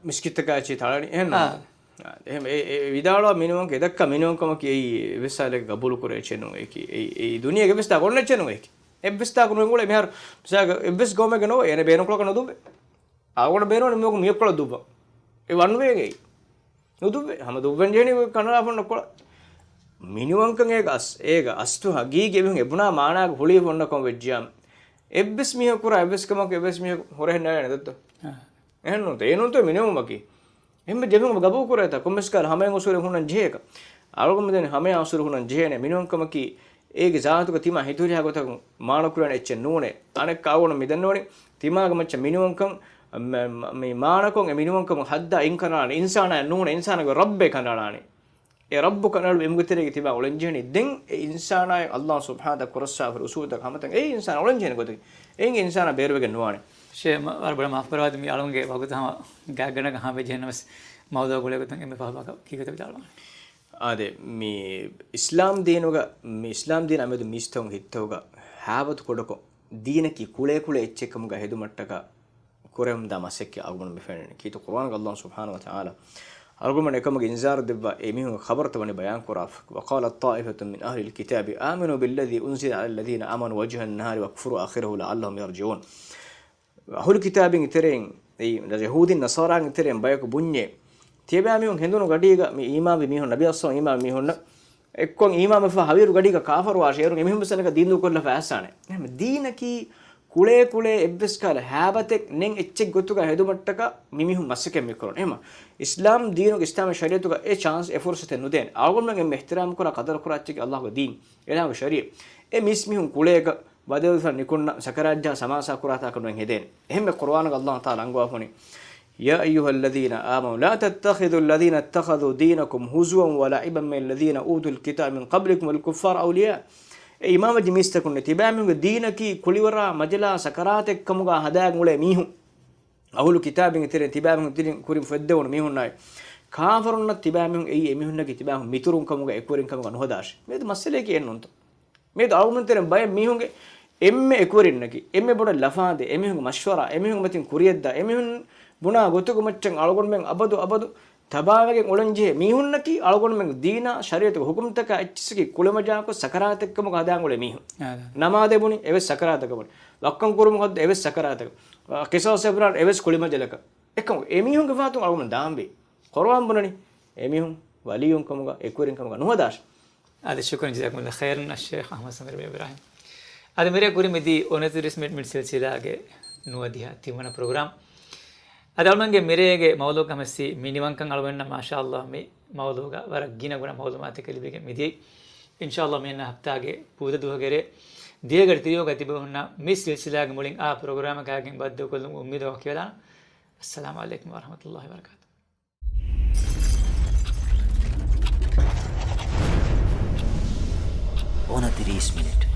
މިސްކިތްތަކާ އެއްޗެއް ތަޅަނީ އެހެން ނޫން. އާ. އާ، އެހެން އެ، އެ ވިދާޅުވާ މިނިވަންކަން އެ ދައްކާ މިނިވަންކަމަކީ އެއީ އެއްވެސް ހާލެއްގަ ގަބޫލު ކުރޭ އެއްޗެއް ނޫން. އެކި، އެއީ، އެއީ ދުނިޔޭގެ އެއްވެސް ތާކު އޮންނަ އެއްޗެއް ނޫން އެކި. އެއްވެސް ތާކު ނުހިނގުޅޭ މިހާރު މިސާލަކަށް އެއްވެސް ގައުމެއްގަ ނޯވޭ އޭނަ ބޭނުންކުޅަކަށް ނުދުއްވޭ. އަޅުގަނޑަށް ބޭނުންވަނީ މިވަގު މިއޮއްކޮޅަށް ދުއްވަން. އެ ވަންވޭގައި. ނުދުއްވޭ. ހަމަ ދުއްވަން ޖެހެނީ ކަނޑައަޅާފަ އޮންނަ ކޮޅަށް. މިނިވަންކަން އޭގެ އަސް، އޭގެ އަސްލު ހަގީގީ އެމީހުން އެ ބުނާ މާނާގެ ހުޅިވެފަ އޮންނަ ކަމަށް ވެއްޖިއްޔާ، އެއްވެސް މީހަކު ކުރާ އެއްވެސް ކަމަކު އެއްވެސް މީހަކު ހުރެހެއް ނާޅޭ ނެތްތޯ؟ އާ. އެހެން ނޫންތޯ؟ އެ ނޫންތޯ މިނިވަންކަމަކީ؟ އެހެންވެ ޖެހުން ގަބޫލު ކުރޭތާ ކޮންމެސް ކަހަލަ ހަމައިން އުސޫލެއް ހުންނަން ޖެހޭކަށް. އަޅުގަނޑު މިދަނީ ހަމައިން އުސޫލު ހުންނަން ޖެހޭނެ މިނިވަންކަމަކީ އޭގެ ޒާތުގަ ތިމާ ހިތުރިހާ ގޮތަކުން މާނަ ކުރާނެ އެއްޗެއް ނޫނޭ. އަނެއްކާ އަޅުގަނޑު މިދަންނަވަނީ ތިމާގެ މައްޗަށް މިނިވަންކަން މ-، މ-، މި މާނަކޮށް އެ މިނިވަންކަމުގެ ހައްދާ އިން ކަނޑައަޅާނީ އިންސާނާއެއް ނޫނޭ، އިންސާނާގެ ރައްބޭ ކަނޑައަޅާނީ. އެ ރައްބު ކަނޑައަޅު އެމީހުންގެ ތެރޭގަ ތިބާ އުޅެންޖެހެނީ. ދެން އެ އިންސާނާއަށް އައްލާހު ސުބްޙާނަހު ވަތަޢާލާ ކުރައްސާފަ އުސޫލުތަކަށް ހަމަތަން އެ އިންސާނާ އުޅެންޖެހޭނެ ގޮތަކީ. އެއިން އިންސާނާ ބޭރުވެގެން ނުވާނެ. ޝޭ، މަ-، ވަރަށް ބޮޑަށް މާފު ކުރައްވާތި، މި އަޅުގަނޑުގެ ވަގުތު ހަމަ ގާތްގަނޑަކަށް ހަމަވެއްޖެ ނަމަވެސް މައުޟޫޢަށް ގުޅޭ ގޮތުން އެންމެ ފަހު ބަޔަކަށް ކީކޭތޯ ވިދާޅުވާނެ؟ އާދެ، މި އިސްލާމް ދީނުގަ، މި އިސްލާމް ދީނާ މެދު މީސްތަކުންގެ ހިތްތަކުގަ ހާވަތު ކުޑަކޮށް، ދީނަކީ ކުޅޭކުޅޭ އެއްޗެއްކަމުގަ ހެދުމަށްޓަކާ ކުރެވެމުންދާ މަސައްކަތް އަޅުގަނޑު މި ފެންނަނީ. ކީރިތި ޤުރުއާނުގަ އައްލާހު ސުބްޙާނަހު ވަތަޢާލާ އަޅުގަނޑުމެން އެކަމުގެ އިންޒާރު ދެއްވާ އެމީހުންގެ ޚަބަރުތައް ވަނީ ބަޔާން ކުރާފަ. وقالت طائفة من أهل الكتاب آمنوا بالذي أنزل على الذين آمنوا وجه النهار واكفروا آخره لعلهم يرجعون. އަހުލު ކިތާބިންގެ ތެރެއިން، އެއީ ޔަހޫދީން ނަޞާރާގެ ތެރެއިން ބަޔަކު ބުންޏޭ، ތިޔަބައިމީހުން ހެނދުނު ގަޑީގަ މި އީމާންވި މީހުން، ނަބީ އައްސަލާމް އީމާންވި މީހުންނަށް އެއްކޮށް އީމާންވެފަ ހަވީރު ގަޑީގަ ކާފަރުވާށޭ، އޭރުން އެމީހުން ވެސް އަނެކާ ދީން ދޫކޮށްލާފަ އައިސާނެ. އެހެން ދީނަކީ ކުޅޭ ކުޅޭ އެއްވެސް ކަހަލަ ހާބަތެއް ނެތް އެއްޗެއް ގޮތުގަ ހެދުމަށްޓަކާ މި މީހުން މަސައްކަތް މި ކުރަން. އެހެން އިސްލާމް ދީނުގެ އިސްލާމީ ޝަރީޢަތުގަ އެ ޗާންސް އެ ފުރުސަތެއް ނުދޭނެ. އަޅުގަނޑުމެން އެންމެ އިޙްތިރާމް ކުރާ ޤަދަރު ކުރާ އެއްޗަކީ އައްލާހުގެ ދީން، އެ އައްލާހުގެ ޝަރީޢަތް. އެ މީސްމީހުން ކުޅޭގަ ބަދަލުވެފަ ނިކުންނަ ސަކަރާތްޖާ ސަމާސާ ކުރާތާކަށް ނުވެން ހެދޭނެ. އެހެންމެ ޤުރުއާނުގަ އައްލާހު ތަޢާލާ އަންގަވާފަ ވަނީ، يا أيها الذين آمنوا لا تتخذوا الذين اتخذوا دينكم هزوا ولعبا من الذين أوتوا الكتاب من قبلكم والكفار أولياء. އޭ އީމާންވެއްޖެ މީސްތަކުންނޭ، ތިބާމީހުންގެ ދީނަކީ ކުޅިވަރާ މަޖަލާ ސަކަރާތެއް ކަމުގަ ހަދާގެން އުޅޭ މީހުން. އަހުލު ކިތާބިންގެ ތެރެއިން ތިބާމީހުން ތިރިން ކުރިން ފޮތްދެވުނު މީހުންނާއި، ކާފަރުންނަށް ތިބާމީހުން އެއީ އެމީހުންނަކީ ތިބާމީހުން މިތުރުން ކަމުގަ އެކުވެރިން ކަމުގަ ނުހަދާށޭ. މިއަދު މައްސަލަޔަކީ އެއްނޫންތޯ؟ މިއަދު އަޅުގަނޑު ތެރެއިން ބައެއް މީހުންގެ އެންމެ އެކުވެރިންނަކީ، އެންމެ ބޮޑަށް ލަފާދޭ، އެމީހުންގެ މަޝްވަރާ، އެމީހުންގެ މަތިން ކުރިޔަށްދާ، އެމީހުން ބުނާ ގޮތުގެ މައްޗަށް އަޅުގަނޑުމެން އަބަދު އަބަދު ތަބާވެގެން އުޅެންޖެހޭ މީހުންނަކީ އަޅުގަނޑުމެންގެ ދީނާ ޝަރީޢަތުގެ ހުކުމްތަކާ އެއްޗިއްސަކީ ކުޅެމަޖާކޮށް ސަކަރާތެއްކަމުގަ ހަދާން އުޅޭ މީހުން. އާދެ. ނަމާދެއް ބުނި އެވެސް ސަކަރާތަކަށް ބުނި. ވައްކަން ކުރުމުގެ ހައްދު އެވެސް ސަކަރާތަކަށް. އާ، ޤިޞާޞް އެބުރާން އެވެސް ކުޅިމަޖަލަކަށް. އެކަމު އެމީހުންގެ ފަހަތުން އަޅުގަނޑު ދާންވީ. ޤުރުއާން ބުނަނީ އެމީހުން ވަލިއްޔުން ކަމުގަ، އެކުވެރިން ކަމުގަ ނުހަދާށި. އާދެ، ޝުކުރަން، ޖަޒާކުމުﷲ ޚައިރަން އައްޝޭޚް އަޙްމަދު ސަމީރު މި އިބްރާހިމް. އަދި މިރޭ ކުރި މިދީ އޮނަތިރީސް މިނިޓް، މިނިޓް ސިލްސިލާގެ ނުވަދިހަ ތިންވަނަ ޕްރޮގްރާމް. އަދި އަޅުގަނޑުގެ މިރޭގެ މައުޟޫޢަކަށް ހަމައައިސް މި ނިވަންކަން އަޅުގަނޑަށް މާޝާﷲ މި މައުޟޫޢުގަ ވަރަށް ގިނަ ގުނަ މައުލޫމާތުތަކެއް ލިބިގެން މިދިޔައީ. އިންޝާﷲ މިއަންނަ ހަފްތާގެ ބުދަ ދުވަހުގެ ރޭ ދިހަ ގަޑި ތިރީހުގަ ތިބެ ހުންނަ މި ސިލްސިލާގެ މުޅިން އާ ޕްރޮގްރާމަކާގެން ބައްދަލުކޮށްލުމުގެ އުއްމީދު ވަކިވެލާނަން. އައްސަލާމު ޢަލައިކުމް ވަރަޙްމަތުﷲ ވަބަރަކާތު. އޮނަތިރީސް މިނިޓް.